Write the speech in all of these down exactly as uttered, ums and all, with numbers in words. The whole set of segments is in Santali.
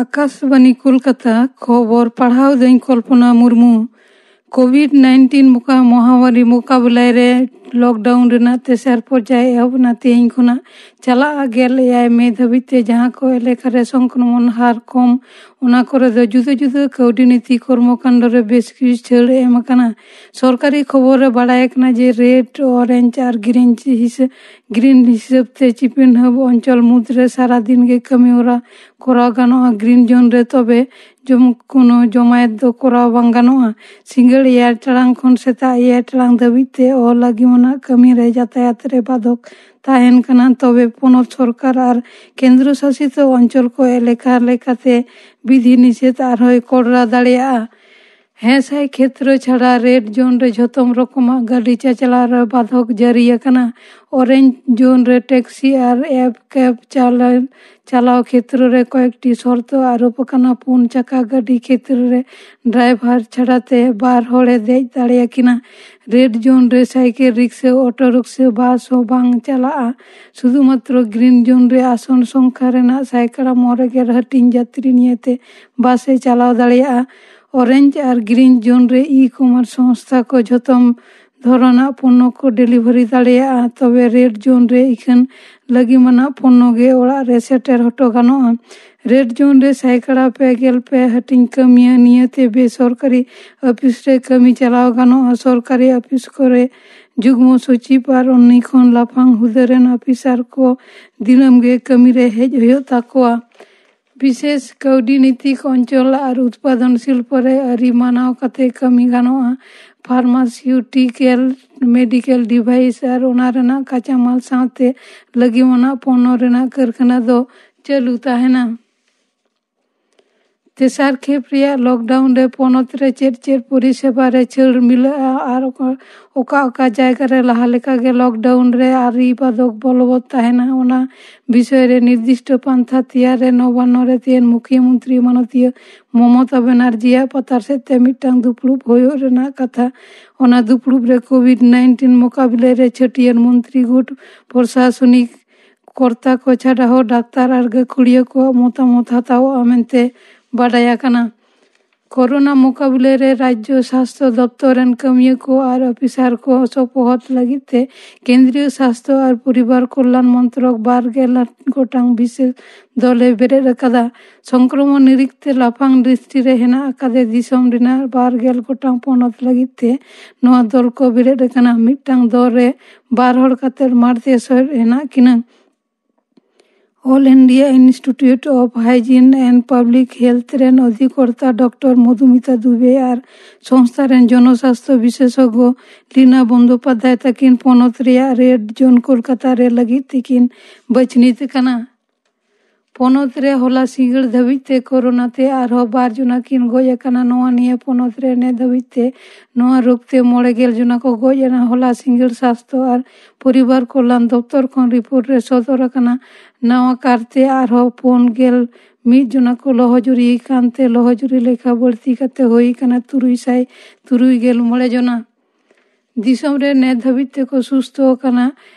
ᱟᱠᱟᱥᱵᱟᱱᱤ ᱠᱳᱞᱠᱟᱛᱟ, ᱠᱷᱚᱵᱚᱨ ᱯᱟᱲᱦᱟᱣ ᱫᱟᱹᱧ ᱠᱚᱞᱯᱚᱱᱟ ᱢᱩᱨᱢᱩ᱾ ᱠᱳᱵᱷᱤᱰ ᱱᱟᱭᱤᱱᱴᱤᱱ ᱢᱚᱦᱟᱢᱟᱨᱤ ᱢᱳᱠᱟᱵᱤᱞᱟᱭ ᱨᱮ ᱞᱚᱠᱰᱟᱣᱩᱱ ᱨᱮᱱᱟᱜ ᱛᱮᱥᱟᱨ ᱯᱚᱨᱡᱟᱭ ᱮᱦᱚᱵ ᱮᱱᱟ ᱛᱮᱦᱮᱧ ᱠᱷᱚᱱᱟᱜ ᱪᱟᱞᱟᱜᱼᱟ ᱜᱮᱞ ᱮᱭᱟᱭ ᱢᱮ ᱫᱷᱟᱹᱵᱤᱡ ᱛᱮ, ᱡᱟᱦᱟᱸ ᱠᱚ ᱮᱞᱟᱠᱟ ᱨᱮ ᱥᱚᱝᱠᱨᱚᱢᱚᱱ ᱦᱟᱨ ᱠᱚᱢ, ᱚᱱᱟ ᱠᱚᱨᱮ ᱫᱚ ᱡᱩᱫᱟᱹ ᱡᱩᱫᱟᱹ ᱠᱟᱹᱣᱰᱤ ᱱᱤᱛᱤ ᱠᱚᱨᱢᱚᱠᱟᱱᱰᱚ ᱨᱮ ᱵᱮᱥ ᱠᱤᱪᱷᱩ ᱪᱷᱟᱹᱲ ᱮᱢ ᱟᱠᱟᱱᱟ᱾ ᱥᱚᱨᱠᱟᱨᱤ ᱠᱷᱚᱵᱚᱨ ᱨᱮ ᱵᱟᱲᱟᱭ ᱠᱟᱱᱟ ᱡᱮ ᱨᱮᱰ, ᱚᱨᱮᱧᱡᱽ ᱟᱨ ᱜᱨᱤᱱ ᱦᱤᱥᱟᱹ-, ᱜᱨᱤᱱ ᱦᱤᱥᱟᱹᱵ ᱛᱮ ᱪᱤᱯᱮᱱ ᱦᱟᱹᱵ ᱚᱧᱪᱚᱞ ᱢᱩᱫᱽ ᱨᱮ ᱥᱟᱨᱟ ᱫᱤᱱ ᱜᱮ ᱠᱟᱹᱢᱤ ᱦᱚᱨᱟ ᱠᱚᱨᱟᱣ ᱜᱟᱱᱚᱜᱼᱟ ᱜᱨᱤᱱ ᱡᱳᱱ ᱨᱮ, ᱛᱚᱵᱮ ᱡᱚᱢ-, ᱠᱳᱱᱳ ᱡᱚᱢᱟᱭᱮᱛ ᱫᱚ ᱠᱚᱨᱟᱣ ᱵᱟᱝ ᱜᱟᱱᱚᱜᱼᱟ᱾ ᱥᱤᱸᱜᱟᱹᱲ ᱮᱭᱟᱭ ᱴᱟᱲᱟᱝ ᱠᱷᱚᱱ ᱥᱮᱛᱟᱜ ᱮᱭᱟᱭ ᱴᱟᱲᱟᱝ ᱫᱷᱟᱹᱵᱤᱡ ᱛᱮ ᱚᱞᱟᱹᱜᱤᱢᱟᱱᱟᱜ ᱠᱟᱹᱢᱤ ᱨᱮ ᱡᱟᱛᱟᱭᱟᱛ ᱨᱮ ᱵᱟᱫᱷᱚᱠ ᱛᱟᱦᱮᱱ ᱠᱟᱱᱟ, ᱛᱚᱵᱮ ᱯᱚᱱᱚᱛ ᱥᱚᱨᱠᱟᱨ ᱟᱨ ᱠᱮᱱᱫᱨᱚ ᱥᱟᱥᱤᱛ ᱚᱧᱪᱚᱞ ᱠᱚ ᱮᱞᱟᱠᱟ ᱞᱮᱠᱟᱛᱮ ᱵᱤᱫᱷᱤ ᱱᱤᱥᱮᱫᱷ ᱟᱨᱦᱚᱸᱭ ᱠᱚᱰᱨᱟ ᱫᱟᱲᱮᱭᱟᱜᱼᱟ᱾ ᱦᱮᱸ ᱥᱟᱭ ᱠᱷᱮᱛᱨᱚ ᱪᱷᱟᱲᱟ ᱨᱮᱰ ᱡᱳᱱ ᱨᱮ ᱡᱷᱚᱛᱚᱢ ᱨᱚᱠᱚᱢᱟᱜ ᱜᱟᱹᱰᱤ ᱪᱟᱪᱟᱞᱟᱣ ᱨᱮ ᱵᱟᱫᱷᱚᱠ ᱡᱟᱹᱨᱤ ᱟᱠᱟᱱᱟ᱾ ᱚᱨᱮᱧᱡᱽ ᱡᱳᱱ ᱨᱮ ᱴᱮᱠᱥᱤ ᱟᱨ ᱮᱯ ᱠᱮᱵ ᱪᱟᱞᱟᱣ, ᱪᱟᱞᱟᱣ ᱠᱷᱮᱛᱨᱚ ᱨᱮ ᱠᱚᱭᱮᱠᱴᱤ ᱥᱚᱨᱛᱚ ᱟᱨᱳᱯ ᱟᱠᱟᱱᱟ᱾ ᱯᱩᱱ ᱪᱟᱠᱟ ᱜᱟᱹᱰᱤ ᱠᱷᱮᱛᱨᱚ ᱨᱮ ᱰᱨᱟᱭᱵᱷᱟᱨ ᱪᱷᱟᱲᱟ ᱛᱮ ᱵᱟᱨ ᱦᱚᱲᱮ ᱫᱮᱡ ᱫᱟᱲᱮᱭᱟᱠᱤᱱᱟ᱾ ᱨᱮᱰ ᱡᱳᱱ ᱨᱮ ᱥᱟᱭᱠᱮᱞ, ᱨᱤᱠᱥᱟᱹ, ᱚᱴᱳ ᱨᱤᱠᱥᱟᱹ, ᱵᱟᱥ ᱦᱚᱸ ᱵᱟᱝ ᱪᱟᱞᱟᱜᱼᱟ᱾ ᱥᱩᱫᱷᱩ ᱢᱟᱛᱨᱚ ᱜᱨᱤᱱ ᱡᱳᱱ ᱨᱮ ᱟᱥᱚᱱ ᱥᱚᱝᱠᱷᱟ ᱨᱮᱱᱟᱜ ᱥᱟᱭᱠᱟᱲᱟ ᱢᱚᱬᱮ ᱜᱮᱞ ᱦᱟᱹᱴᱤᱧ ᱡᱟᱹᱛᱨᱤ ᱱᱤᱭᱮᱛᱮ ᱵᱟᱥ ᱮ ᱪᱟᱞᱟᱣ ᱫᱟᱲᱮᱭᱟᱜᱼᱟ᱾ ᱚᱨᱮᱧᱡᱽ ᱟᱨ ᱜᱨᱤᱱ ᱡᱳᱱ ᱨᱮ ᱤ-ᱠᱚᱢᱟᱨᱥ ᱥᱚᱝᱥᱛᱷᱟ ᱠᱚ ᱡᱷᱚᱛᱚᱢ ᱫᱷᱚᱨᱚᱱᱟᱜ ᱯᱚᱱᱱᱚ ᱠᱚ ᱰᱮᱞᱤᱵᱷᱟᱨᱤ ᱫᱟᱲᱮᱭᱟᱜᱼᱟ, ᱛᱚᱵᱮ ᱨᱮᱰ ᱡᱳᱱ ᱨᱮ ᱤᱠᱷᱟᱹᱱ ᱞᱟᱹᱜᱤᱢᱟᱱᱟᱜ ᱯᱚᱱᱱᱚ ᱜᱮ ᱚᱲᱟᱜ ᱨᱮ ᱥᱮᱴᱮᱨ ᱦᱚᱴᱚ ᱜᱟᱱᱚᱜᱼᱟ᱾ ᱨᱮᱰ ᱡᱳᱱ ᱨᱮ ᱥᱟᱭᱠᱟᱲᱟ ᱯᱮ ᱜᱮᱞ ᱯᱮ ᱦᱟᱹᱴᱤᱧ ᱠᱟᱹᱢᱤᱭᱟᱹ ᱱᱤᱭᱟᱹᱛᱮ ᱵᱮᱥᱚᱨᱠᱟᱨᱤ ᱟᱹᱯᱤᱥ ᱨᱮ ᱠᱟᱹᱢᱤ ᱪᱟᱞᱟᱣ ᱜᱟᱱᱚᱜᱼᱟ᱾ ᱥᱚᱨᱠᱟᱨᱤ ᱟᱹᱯᱤᱥ ᱠᱚᱨᱮ ᱡᱩᱜᱽᱢᱚ ᱥᱚᱪᱤᱵᱽ ᱟᱨ ᱩᱱᱤ ᱠᱷᱚᱱ ᱞᱟᱯᱷᱟᱝ ᱦᱩᱫᱟᱹ ᱨᱮᱱ ᱟᱹᱯᱤᱥᱟᱨ ᱠᱚ ᱫᱤᱱᱟᱹᱢ ᱜᱮ ᱠᱟᱹᱢᱤ ᱨᱮ ᱦᱮᱡ ᱦᱩᱭᱩᱜ ᱛᱟᱠᱚᱣᱟ᱾ ᱵᱤᱥᱮᱥ ᱠᱟᱹᱣᱰᱤ ᱱᱤᱛᱤ ᱚᱧᱪᱚᱞ ᱟᱨ ᱩᱛᱯᱟᱫᱚᱱ ᱥᱤᱞᱯᱚ ᱨᱮ ᱟᱹᱨᱤ ᱢᱟᱱᱟᱣ ᱠᱟᱛᱮ ᱠᱟᱹᱢᱤ ᱜᱟᱱᱚᱜᱼᱟ᱾ ᱯᱷᱟᱨᱢᱟᱥᱤᱭᱩᱴᱤᱠᱮᱞ, ᱢᱮᱰᱤᱠᱮᱞ ᱰᱤᱵᱷᱟᱭᱤᱥ ᱟᱨ ᱚᱱᱟ ᱨᱮᱱᱟᱜ ᱠᱟᱸᱪᱟ ᱢᱟᱞ ᱥᱟᱶᱛᱮ ᱞᱟᱹᱜᱤᱢᱟᱱᱟᱜ ᱯᱚᱱᱱᱚ ᱨᱮᱱᱟᱜ ᱠᱟᱹᱨᱠᱷᱟᱱᱟ ᱫᱚ ᱪᱟᱹᱞᱩ ᱛᱟᱦᱮᱱᱟ᱾ ᱛᱮᱥᱟᱨ ᱠᱷᱮᱯ ᱨᱮᱭᱟᱜ ᱞᱚᱠᱰᱟᱣᱩᱱ ᱨᱮ ᱯᱚᱱᱚᱛ ᱨᱮ ᱪᱮᱫ ᱪᱮᱫ ᱯᱚᱨᱤᱥᱮᱵᱟ ᱨᱮ ᱪᱷᱟᱹᱲ ᱢᱤᱞᱟᱹᱜᱼᱟ ᱟᱨ ᱚᱠᱟ, ᱚᱠᱟ ᱚᱠᱟ ᱡᱟᱭᱜᱟ ᱨᱮ ᱞᱟᱦᱟ ᱞᱮᱠᱟ ᱜᱮ ᱞᱚᱠᱰᱟᱣᱩᱱ ᱨᱮ ᱟᱹᱨᱤ ᱵᱟᱫᱷᱚᱠ ᱵᱚᱞᱚᱵᱚᱛ ᱛᱟᱦᱮᱱᱟ, ᱚᱱᱟ ᱵᱤᱥᱚᱭ ᱨᱮ ᱱᱤᱨᱫᱤᱥᱴᱚ ᱯᱟᱱᱛᱷᱟ ᱛᱮᱭᱟᱨ ᱨᱮ ᱱᱚᱵᱟᱱᱱᱚ ᱨᱮ ᱛᱮᱦᱮᱧ ᱢᱩᱠᱷᱭᱟᱹ ᱢᱚᱱᱛᱨᱤ ᱢᱟᱱᱚᱛᱤᱭᱟᱹ ᱢᱚᱢᱚᱛᱟ ᱵᱮᱱᱟᱨᱡᱤᱭᱟᱜ ᱯᱟᱛᱟᱨ ᱥᱮᱫ ᱛᱮ ᱢᱤᱫᱴᱟᱝ ᱫᱩᱯᱲᱩᱵ ᱦᱩᱭᱩᱜ ᱨᱮᱱᱟᱜ ᱠᱟᱛᱷᱟ᱾ ᱚᱱᱟ ᱫᱩᱯᱲᱩᱵ ᱨᱮ ᱠᱳᱵᱷᱤᱰ ᱱᱟᱭᱤᱱᱴᱤᱱ ᱢᱚᱠᱟᱵᱤᱞᱟ ᱨᱮ ᱪᱷᱟᱹᱴᱭᱟᱹᱨ ᱢᱚᱱᱛᱨᱤ ᱜᱩᱴ ᱯᱨᱚᱥᱟᱥᱚᱱᱤᱠ ᱠᱚᱨᱛᱟ ᱠᱚ ᱪᱷᱟᱰᱟ ᱦᱚᱸ ᱰᱟᱠᱛᱟᱨ ᱟᱨ ᱜᱟᱹᱠᱷᱩᱲᱤᱭᱟᱹ ᱠᱚᱣᱟᱜ ᱢᱚᱛᱟᱢᱚᱛ ᱦᱟᱛᱟᱣᱚᱜᱼᱟ ᱢᱮᱱᱛᱮ ᱵᱟᱰᱟᱭ ᱟᱠᱟᱱᱟ᱾ ᱠᱳᱨᱳᱱᱟ ᱢᱚᱠᱟᱵᱤᱞᱟᱹ ᱨᱮ ᱨᱟᱡᱽᱡᱚ ᱥᱟᱥᱛᱷᱚ ᱫᱚᱯᱛᱚᱨ ᱨᱮᱱ ᱠᱟᱹᱢᱤᱭᱟᱹ ᱠᱚ ᱟᱨ ᱚᱯᱷᱤᱥᱟᱨ ᱠᱚ ᱥᱚᱯᱚᱦᱚᱫ ᱞᱟᱹᱜᱤᱫ ᱛᱮ ᱠᱮᱱᱫᱨᱤᱭᱚ ᱥᱟᱥᱛᱷᱚ ᱟᱨ ᱯᱚᱨᱤᱵᱟᱨ ᱠᱚᱞᱭᱟᱱ ᱢᱚᱱᱛᱨᱚᱠ ᱵᱟᱨ ᱜᱮᱞ ᱜᱚᱴᱟᱝ ᱵᱤᱥᱮᱥ ᱫᱚᱞᱮ ᱵᱮᱨᱮᱫ ᱟᱠᱟᱫᱟ᱾ ᱥᱚᱝᱠᱨᱚᱢᱚᱱ ᱱᱤᱨᱤᱠ ᱛᱮ ᱞᱟᱯᱷᱟᱝ ᱫᱨᱤᱥᱴᱤ ᱨᱮ ᱦᱮᱱᱟᱜ ᱟᱠᱟᱫᱮ ᱫᱤᱥᱚᱢ ᱨᱮᱱᱟᱜ ᱵᱟᱨ ᱜᱮᱞ ᱜᱚᱴᱟᱝ ᱯᱚᱱᱚᱛ ᱞᱟᱹᱜᱤᱫ ᱛᱮ ᱱᱚᱣᱟ ᱫᱚᱞ ᱠᱚ ᱵᱮᱨᱮᱫ ᱟᱠᱟᱱᱟ᱾ ᱢᱤᱫᱴᱟᱝ ᱫᱚᱞ ᱨᱮ ᱵᱟᱨ ᱦᱚᱲ ᱠᱟᱛᱮ ᱢᱟᱲᱛᱮ ᱥᱚᱨ ᱦᱮᱱᱟᱜ ᱠᱤᱱᱟ᱾ All India Institute of Hygiene and Public Health ᱨᱮᱱ ᱚᱫᱷᱤᱠᱚᱨᱛᱟ ᱰᱚᱠᱴᱚᱨ ᱢᱚᱫᱷᱩᱢᱤᱛᱟ ᱫᱩᱵᱮ ᱟᱨ ᱥᱚᱝᱥᱛᱷᱟ ᱨᱮᱱ ᱡᱚᱱᱚᱥᱟᱥᱛᱷᱚ ᱵᱤᱥᱮᱥᱚᱜᱽᱜᱚ ᱞᱤᱱᱟ ᱵᱚᱱᱫᱳᱯᱟᱫᱽᱫᱷᱟᱭ ᱛᱟᱹᱠᱤᱱ ᱯᱚᱱᱚᱛ ᱨᱮᱭᱟᱜ ᱨᱮᱰ ᱡᱳᱱ ᱠᱳᱞᱠᱟᱛᱟ ᱨᱮ ᱞᱟᱹᱜᱤᱫ ᱛᱮᱠᱤᱱ ᱵᱟᱪᱷᱱᱤᱛ ᱠᱟᱱᱟ᱾ ᱯᱚᱱᱚᱛ ᱨᱮ ᱦᱚᱞᱟ ᱥᱤᱸᱜᱟᱹᱲ ᱫᱷᱟᱹᱵᱤᱡ ᱛᱮ ᱠᱳᱨᱳᱱᱟ ᱛᱮ ᱟᱨᱦᱚᱸ ᱵᱟᱨ ᱡᱚᱱᱟ ᱠᱤᱱ ᱜᱚᱡ ᱟᱠᱟᱱᱟ᱾ ᱱᱚᱣᱟ ᱱᱤᱭᱟᱹ ᱯᱚᱱᱚᱛ ᱨᱮ ᱱᱤᱛ ᱫᱷᱟᱹᱵᱤᱡ ᱛᱮ ᱱᱚᱣᱟ ᱨᱳᱜᱽ ᱛᱮ ᱢᱚᱬᱮ ᱜᱮᱞ ᱡᱚᱱᱟ ᱠᱚ ᱜᱚᱡ ᱮᱱᱟ᱾ ᱦᱚᱞᱟ ᱥᱤᱸᱜᱟᱹᱲ ᱥᱟᱥᱛᱷᱚ ᱟᱨ ᱯᱚᱨᱤᱵᱟᱨ ᱠᱚᱞᱭᱟᱱ ᱫᱚᱯᱛᱚᱨ ᱠᱷᱚᱱ ᱨᱤᱯᱳᱨᱴ ᱨᱮ ᱥᱚᱫᱚᱨ ᱟᱠᱟᱱᱟ᱾ ᱱᱟᱣᱟ ᱠᱟᱨᱛᱮ ᱟᱨᱦᱚᱸ ᱯᱩᱱ ᱜᱮᱞ ᱢᱤᱫ ᱡᱚᱱᱟ ᱠᱚ ᱞᱚᱦᱚᱡᱩᱨᱤ ᱠᱟᱱᱛᱮ ᱞᱚᱦᱚᱡᱩᱨᱤ ᱞᱮᱠᱷᱟ ᱵᱟᱹᱲᱛᱤ ᱠᱟᱛᱮ ᱦᱩᱭ ᱟᱠᱟᱱᱟ ᱛᱩᱨᱩᱭ ᱥᱟᱭ ᱛᱩᱨᱩᱭ ᱜᱮᱞ ᱢᱚᱬᱮ ᱡᱚᱱᱟ᱾ ᱫᱤᱥᱚᱢ ᱨᱮ ᱱᱤᱛ ᱫᱷᱟᱹᱵᱤᱡ ᱛᱮᱠᱚ ᱥᱩᱥᱛᱷᱚ ᱟᱠᱟᱱᱟ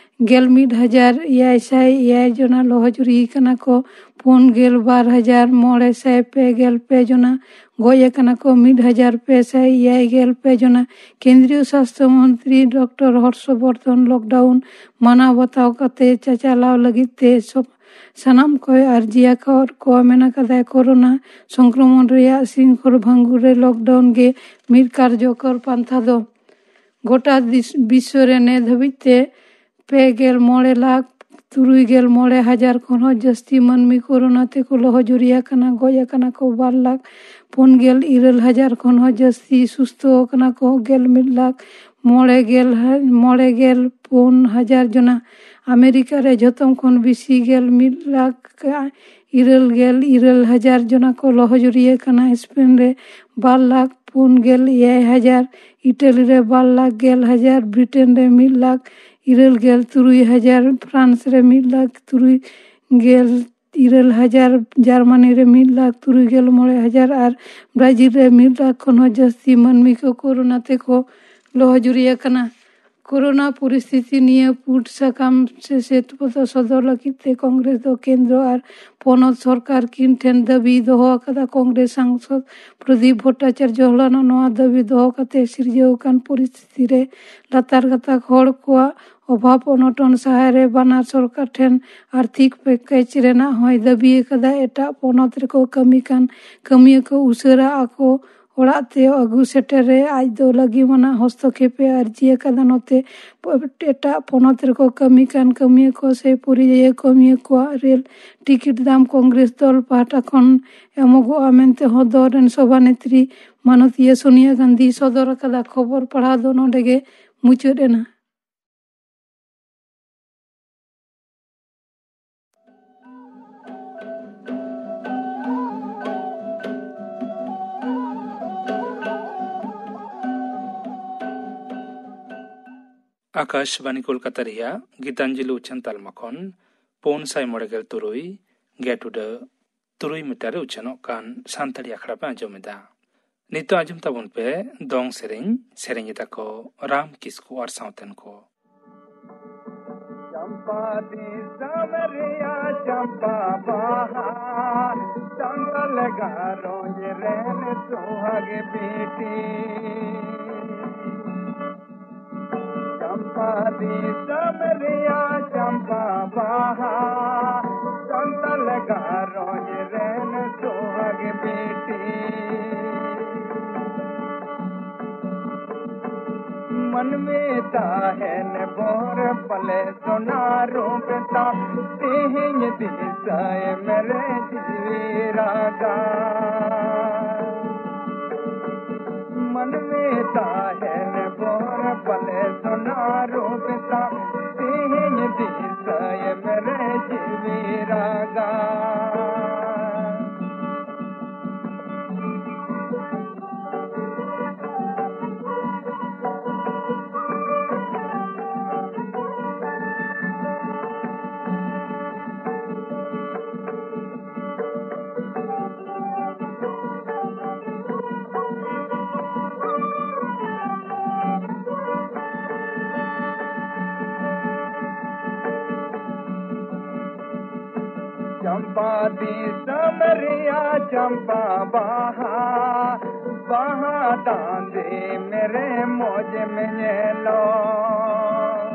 ᱜᱮᱞ ᱢᱤᱫ ᱦᱟᱡᱟᱨ ᱮᱭᱟᱭ ᱥᱟᱭ ᱮᱭᱟᱭ ᱡᱚᱱᱟ, ᱞᱚᱦᱚᱡᱩᱨᱤ ᱠᱟᱱᱟ ᱠᱚ ᱯᱩᱱ ᱜᱮᱞ ᱵᱟᱨ ᱦᱟᱡᱟᱨ ᱢᱚᱬᱮ ᱥᱟᱭ ᱯᱮ ᱜᱮᱞ ᱯᱮ ᱡᱚᱱᱟ, ᱜᱚᱡ ᱟᱠᱟᱱᱟ ᱠᱚ ᱢᱤᱫ ᱦᱟᱡᱟᱨ ᱯᱮ ᱥᱟᱭ ᱮᱭᱟᱭ ᱜᱮᱞ ᱯᱮ ᱡᱚᱱᱟ᱾ ᱠᱮᱱᱫᱨᱤᱭᱚ ᱥᱟᱥᱛᱷᱚ ᱢᱚᱱᱛᱨᱤ ᱰᱚᱠᱴᱚᱨ ᱦᱚᱨᱥᱚᱵᱚᱨᱫᱷᱚᱱ ᱞᱚᱠᱰᱟᱣᱩᱱ ᱢᱟᱱᱟᱣ ᱵᱟᱛᱟᱣ ᱠᱟᱛᱮ ᱪᱟᱪᱟᱞᱟᱣ ᱞᱟᱹᱜᱤᱫ ᱛᱮ ᱥᱚᱵ-, ᱥᱟᱱᱟᱢ ᱠᱚᱭ ᱟᱨᱡᱤ ᱟᱠᱟᱫ ᱠᱚᱣᱟ᱾ ᱢᱮᱱ ᱟᱠᱟᱫᱟᱭ, ᱠᱳᱨᱳᱱᱟ ᱥᱚᱝᱠᱨᱚᱢᱚᱱ ᱨᱮᱭᱟᱜ ᱥᱤᱝᱠᱷᱚᱞ ᱵᱷᱟᱝᱜᱩᱨ ᱨᱮ ᱞᱚᱠᱰᱟᱣᱩᱱ ᱜᱮ ᱢᱤᱫ ᱠᱟᱨᱡᱚᱠᱚᱨ ᱯᱟᱱᱛᱷᱟ ᱫᱚ᱾ ᱜᱚᱴᱟ ᱫᱤᱥ-, ᱵᱤᱥᱥᱚ ᱨᱮ ᱱᱤᱛ ᱫᱷᱟᱹᱵᱤᱡ ᱛᱮ ᱯᱮ ᱜᱮᱞ ᱢᱚᱬᱮ ᱞᱟᱠᱷ ᱛᱩᱨᱩᱭ ᱜᱮᱞ ᱢᱚᱬᱮ ᱦᱟᱡᱟᱨ ᱠᱷᱚᱱ ᱦᱚᱸ ᱡᱟᱹᱥᱛᱤ ᱢᱟᱹᱱᱢᱤ ᱠᱳᱨᱳᱱᱟ ᱛᱮᱠᱚ ᱞᱚᱦᱚᱡᱩᱨᱤ ᱟᱠᱟᱱᱟ᱾ ᱜᱚᱡ ᱟᱠᱟᱱᱟ ᱠᱚ ᱵᱟᱨ ᱞᱟᱠᱷ ᱯᱩᱱ ᱜᱮᱞ ᱤᱨᱟᱹᱞ ᱦᱟᱡᱟᱨ ᱠᱷᱚᱱ ᱦᱚᱸ ᱡᱟᱹᱥᱛᱤ᱾ ᱥᱩᱥᱛᱷᱚ ᱟᱠᱟᱱᱟ ᱠᱚ ᱜᱮᱞ ᱢᱤᱫ ᱞᱟᱠᱷ ᱢᱚᱬᱮ ᱜᱮᱞ ᱦᱟ-, ᱢᱚᱬᱮ ᱜᱮᱞ ᱯᱩᱱ ᱦᱟᱡᱟᱨ ᱡᱚᱱᱟ᱾ ᱟᱢᱮᱨᱤᱠᱟ ᱨᱮ ᱡᱷᱚᱛᱚᱢ ᱠᱷᱚᱱ ᱵᱮᱥᱤ ᱜᱮᱞ ᱢᱤᱫ ᱞᱟᱠᱷ ᱤᱨᱟᱹᱞ ᱜᱮᱞ ᱤᱨᱟᱹᱞ ᱦᱟᱡᱟᱨ ᱡᱚᱱᱟ ᱠᱚ ᱞᱚᱦᱚᱡᱩᱨᱤ ᱟᱠᱟᱱᱟ᱾ ᱥᱯᱮᱱ ᱨᱮ ᱵᱟᱨ ᱞᱟᱠᱷ ᱯᱩᱱ ᱜᱮᱞ ᱮᱭᱟᱭ ᱦᱟᱡᱟᱨ, ᱤᱴᱟᱞᱤ ᱨᱮ ᱵᱟᱨ ᱞᱟᱠᱷ ᱜᱮᱞ ᱦᱟᱡᱟᱨ, ᱵᱨᱤᱴᱮᱱ ᱨᱮ ᱢᱤᱫ ᱞᱟᱠᱷ ᱤᱨᱟᱹᱞ ᱜᱮᱞ ᱛᱩᱨᱩᱭ ᱦᱟᱡᱟᱨ, ᱯᱷᱨᱟᱱᱥ ᱨᱮ ᱢᱤᱫ ᱞᱟᱠᱷ ᱛᱩᱨᱩᱭ ᱜᱮᱞ ᱤᱨᱟᱹᱞ ᱦᱟᱡᱟᱨ, ᱡᱟᱨᱢᱟᱱᱤ ᱨᱮ ᱢᱤᱫ ᱞᱟᱠᱷ ᱛᱩᱨᱩᱭ ᱜᱮᱞ ᱢᱚᱬᱮ ᱦᱟᱡᱟᱨ ᱟᱨ ᱵᱨᱟᱡᱤᱞ ᱨᱮ ᱢᱤᱫ ᱞᱟᱠᱷ ᱠᱷᱚᱱ ᱦᱚᱸ ᱡᱟᱹᱥᱛᱤ ᱢᱟᱹᱱᱢᱤ ᱠᱚ ᱠᱳᱨᱳᱱᱟ ᱛᱮᱠᱚ ᱞᱚᱦᱚᱡᱩᱨᱤ ᱟᱠᱟᱱᱟ᱾ ᱠᱳᱨᱳᱱᱟ ᱯᱚᱨᱤᱥᱛᱷᱤᱛᱤ ᱱᱤᱭᱟᱹ ᱯᱩᱸᱰ ᱥᱟᱠᱟᱢ ᱥᱮ ᱥᱮᱛ ᱯᱚᱛᱚᱵ ᱥᱚᱫᱚᱨ ᱞᱟᱹᱜᱤᱫ ᱛᱮ ᱠᱚᱝᱜᱨᱮᱥ ᱫᱚ ᱠᱮᱱᱫᱨᱚ ᱟᱨ ᱯᱚᱱᱚᱛ ᱥᱚᱨᱠᱟᱨ ᱠᱤᱱ ᱴᱷᱮᱱ ᱫᱟᱹᱵᱤ ᱫᱚᱦᱚ ᱟᱠᱟᱫᱟ᱾ ᱠᱚᱝᱜᱨᱮᱥ ᱥᱟᱝᱥᱚᱫ ᱯᱨᱚᱫᱤᱯ ᱵᱷᱚᱴᱴᱟᱪᱟᱨᱡᱚ ᱦᱚᱞᱟᱱᱚᱜ ᱱᱚᱣᱟ ᱫᱟᱹᱵᱤ ᱫᱚᱦᱚ ᱠᱟᱛᱮ ᱥᱤᱨᱡᱟᱹᱣ ᱟᱠᱟᱱ ᱯᱚᱨᱤᱥᱛᱷᱤᱛᱤ ᱨᱮ ᱞᱟᱛᱟᱨ ᱜᱟᱛᱟᱠ ᱦᱚᱲ ᱠᱚᱣᱟᱜ ᱚᱵᱷᱟᱵ ᱚᱱᱚᱴᱚᱱ ᱥᱟᱦᱟᱭ ᱨᱮ ᱵᱟᱱᱟᱨ ᱥᱚᱨᱠᱟᱨ ᱴᱷᱮᱱ ᱟᱨᱛᱷᱤᱠ ᱯᱮᱠᱮᱡᱽ ᱨᱮᱱᱟᱜ ᱦᱚᱸᱭ ᱫᱟᱹᱵᱤ ᱟᱠᱟᱫᱟ᱾ ᱮᱴᱟᱜ ᱯᱚᱱᱚᱛ ᱨᱮᱠᱚ ᱠᱟᱹᱢᱤ ᱠᱟᱱ ᱠᱟᱹᱢᱤᱭᱟᱹ ᱠᱚ ᱩᱥᱟᱹᱨᱟ ᱟᱠᱚ ᱚᱲᱟᱜ ᱛᱮ ᱟᱹᱜᱩ ᱥᱮᱴᱮᱨ ᱨᱮ ᱟᱡ ᱫᱚ ᱞᱟᱹᱜᱤᱢ ᱟᱱᱟᱜ ᱦᱚᱥᱛᱚᱠᱷᱮᱯ ᱮ ᱟᱨᱡᱤ ᱟᱠᱟᱫᱟ᱾ ᱱᱚᱛᱮ ᱮᱴᱟᱜ ᱯᱚᱱᱚᱛ ᱨᱮᱠᱚ ᱠᱟᱹᱢᱤ ᱠᱟᱱ ᱠᱟᱹᱢᱤᱭᱟᱹ ᱠᱚ ᱥᱮ ᱯᱚᱨᱤᱡᱟᱭᱤ ᱠᱟᱹᱢᱤᱭᱟᱹ ᱠᱚᱣᱟᱜ ᱨᱮᱞ ᱴᱤᱠᱤᱴ ᱫᱟᱢ ᱠᱚᱝᱜᱨᱮᱥ ᱫᱚᱞ ᱯᱟᱦᱴᱟ ᱠᱷᱚᱱ ᱮᱢᱚᱜᱚᱜᱼᱟ ᱢᱮᱱᱛᱮ ᱦᱚᱸ ᱫᱚᱞ ᱨᱮᱱ ᱥᱚᱵᱷᱟ ᱱᱮᱛᱨᱤ ᱢᱟᱱᱚᱛᱤᱭᱟᱹ ᱥᱳᱱᱤᱭᱟ ᱜᱟᱱᱫᱷᱤ ᱥᱚᱫᱚᱨ ᱟᱠᱟᱫᱟ᱾ ᱠᱷᱚᱵᱚᱨ ᱯᱟᱲᱦᱟᱣ ᱫᱚ ᱱᱚᱰᱮ ᱜᱮ ᱢᱩᱪᱟᱹᱫ ᱮᱱᱟ᱾ ᱟᱠᱟᱥᱵᱟᱱᱤ ᱠᱳᱞᱠᱟᱛᱟ ᱨᱮᱭᱟᱜ ᱜᱤᱛᱟᱧᱡᱚᱞᱤ ᱩᱪᱷᱟᱹᱱ ᱛᱟᱞᱢᱟ ᱠᱷᱚᱱ ᱯᱩᱱ ᱥᱟᱭ ᱢᱚᱬᱮ ᱜᱮᱞ ᱛᱩᱨᱩᱭ ᱜᱮᱴ ᱩᱰᱟᱹ ᱛᱩᱨᱩᱭ ᱢᱤᱴᱟᱨ ᱨᱮ ᱩᱪᱷᱟᱹᱱᱚᱜ ᱠᱟᱱ ᱥᱟᱱᱛᱟᱲᱤ ᱟᱠᱷᱲᱟ ᱯᱮ ᱟᱸᱡᱚᱢ ᱮᱫᱟ᱾ ᱱᱤᱛᱚᱜ ᱟᱸᱡᱚᱢ ᱛᱟᱵᱚᱱ ᱯᱮ ᱫᱚᱝ ᱥᱮᱨᱮᱧ, ᱥᱮᱨᱮᱧ ᱮᱫᱟ ᱠᱚ ᱨᱟᱢ ᱠᱤᱥᱠᱩ ᱟᱨ ᱥᱟᱶᱛᱮᱱ ᱠᱚ᱾ ᱪᱟᱢᱯᱟ ᱫᱤᱥᱚᱢ ᱨᱮᱭᱟᱜ ᱪᱟᱢᱯᱟ ᱵᱟᱦᱟ, ᱥᱟᱱᱛᱟᱞ ᱜᱷᱟᱨᱚᱸᱡᱽ ᱨᱮᱱ ᱥᱩᱦᱟᱜ ᱵᱤᱴᱤ᱾ ᱪᱟᱢᱯᱟ ᱫᱤᱥᱚᱢ ᱨᱮᱭᱟᱜ ᱪᱟᱢᱯᱟ ᱵᱟᱦᱟ, ᱥᱟᱱᱛᱟᱞ ᱜᱷᱟᱨᱚᱸᱡᱽ ᱨᱮᱱ ᱥᱩᱦᱟᱜ ᱵᱤᱴᱤ᱾ ᱢᱟᱹᱱᱢᱤ ᱛᱟᱦᱮᱱ ᱵᱷᱳᱨ ᱯᱟᱞᱮ ᱥᱚᱱᱟ ᱨᱩᱯ ᱛᱟᱢ, ᱛᱮᱦᱮᱧ ᱫᱤᱥᱟᱹᱭ ᱢᱮᱨᱮ ᱡᱤᱣᱤ ᱨᱟᱜᱟ᱾ ᱢᱟᱹᱱᱢᱤ ᱛᱟᱦᱮᱱ ᱵᱷᱳᱨ ᱯᱟᱞᱮ ᱥᱚᱱᱟ ᱨᱩᱯ ᱛᱟᱢ, ᱛᱮᱦᱮᱧ ᱫᱤᱥᱟᱹᱭ ᱢᱮᱨᱮ ᱡᱤᱣᱤ ᱨᱟᱜᱟ᱾ ᱪᱟᱢᱯᱟ ᱫᱤᱥᱚᱢ ᱨᱮᱭᱟᱜ ᱪᱟᱢᱯᱟ ᱵᱟᱦᱟ, ᱵᱟᱦᱟ ᱫᱟᱸᱫᱮ ᱢᱮᱨᱮ ᱢᱚᱡᱽ ᱮᱢ ᱧᱮᱞᱚᱜ᱾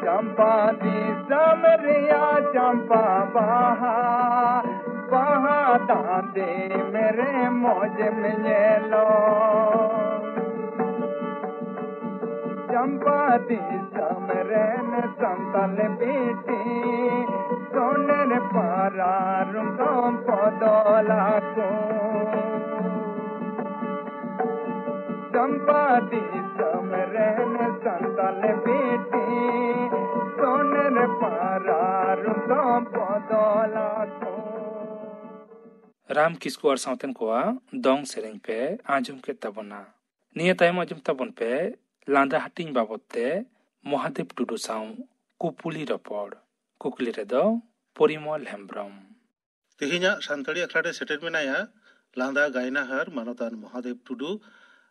ᱪᱟᱢᱯᱟ ᱫᱤᱥᱚᱢ ᱨᱮᱭᱟᱜ ᱪᱟᱢᱯᱟ ᱵᱟᱦᱟ, ᱵᱟᱦᱟ ᱫᱟᱸᱫᱮ ᱢᱮᱨᱮ ᱢᱚᱡᱽ ᱮᱢ ᱧᱮᱞᱚᱜ᱾ ᱪᱟᱢᱯᱟ ᱫᱤᱥᱚᱢ ᱨᱮᱱ ᱥᱟᱱᱛᱟᱞ ᱵᱤᱴᱤ, ᱥᱚᱱᱮᱨ ᱯᱟᱨᱟ ᱨᱩᱢ ᱫᱚᱢ ᱵᱚᱫᱚᱞ ᱟᱠᱚ᱾ ᱪᱟᱢᱯᱟ ᱫᱤᱥᱚᱢ ᱨᱮᱱ ᱥᱟᱱᱛᱟᱞ ᱵᱤᱴᱤ, ᱥᱚᱱᱮᱨ ᱯᱟᱨᱟ ᱨᱩᱢ ᱫᱚᱢ ᱵᱚᱫᱚᱞ ᱟᱠᱚ᱾ ᱨᱟᱢ ᱠᱤᱥᱠᱩ ᱟᱨ ᱥᱟᱶᱛᱮᱱ ᱠᱚᱣᱟᱜ ᱫᱚᱝ ᱥᱮᱨᱮᱧ ᱯᱮ ᱟᱸᱡᱚᱢ ᱠᱮᱫ ᱛᱟᱵᱚᱱᱟ᱾ ᱱᱤᱭᱟᱹ ᱛᱟᱭᱚᱢ ᱟᱸᱡᱚᱢ ᱛᱟᱵᱚᱱ ᱯᱮ ᱞᱟᱸᱫᱟ ᱦᱟᱹᱴᱤᱧ ᱵᱟᱵᱚᱛ ᱛᱮ ᱢᱚᱦᱟᱫᱮᱵ ᱴᱩᱰᱩ ᱥᱟᱶ ᱠᱩᱯᱩᱞᱤ ᱨᱚᱯᱚᱲ᱾ ᱠᱩᱠᱞᱤ ᱨᱮᱫᱚ ᱯᱚᱨᱤᱢᱚᱞ ᱦᱮᱢᱵᱨᱚᱢ᱾ ᱛᱮᱦᱮᱧᱟᱜ ᱥᱟᱱᱛᱟᱲᱤ ᱟᱠᱷᱲᱟ ᱨᱮ ᱥᱮᱴᱮᱨ ᱢᱮᱱᱟᱭᱟ ᱞᱟᱸᱫᱟ ᱜᱟᱭᱱᱟᱦᱟᱨ ᱢᱟᱱᱚᱛᱟᱱ ᱢᱚᱦᱟᱫᱮᱵ ᱴᱩᱰᱩ᱾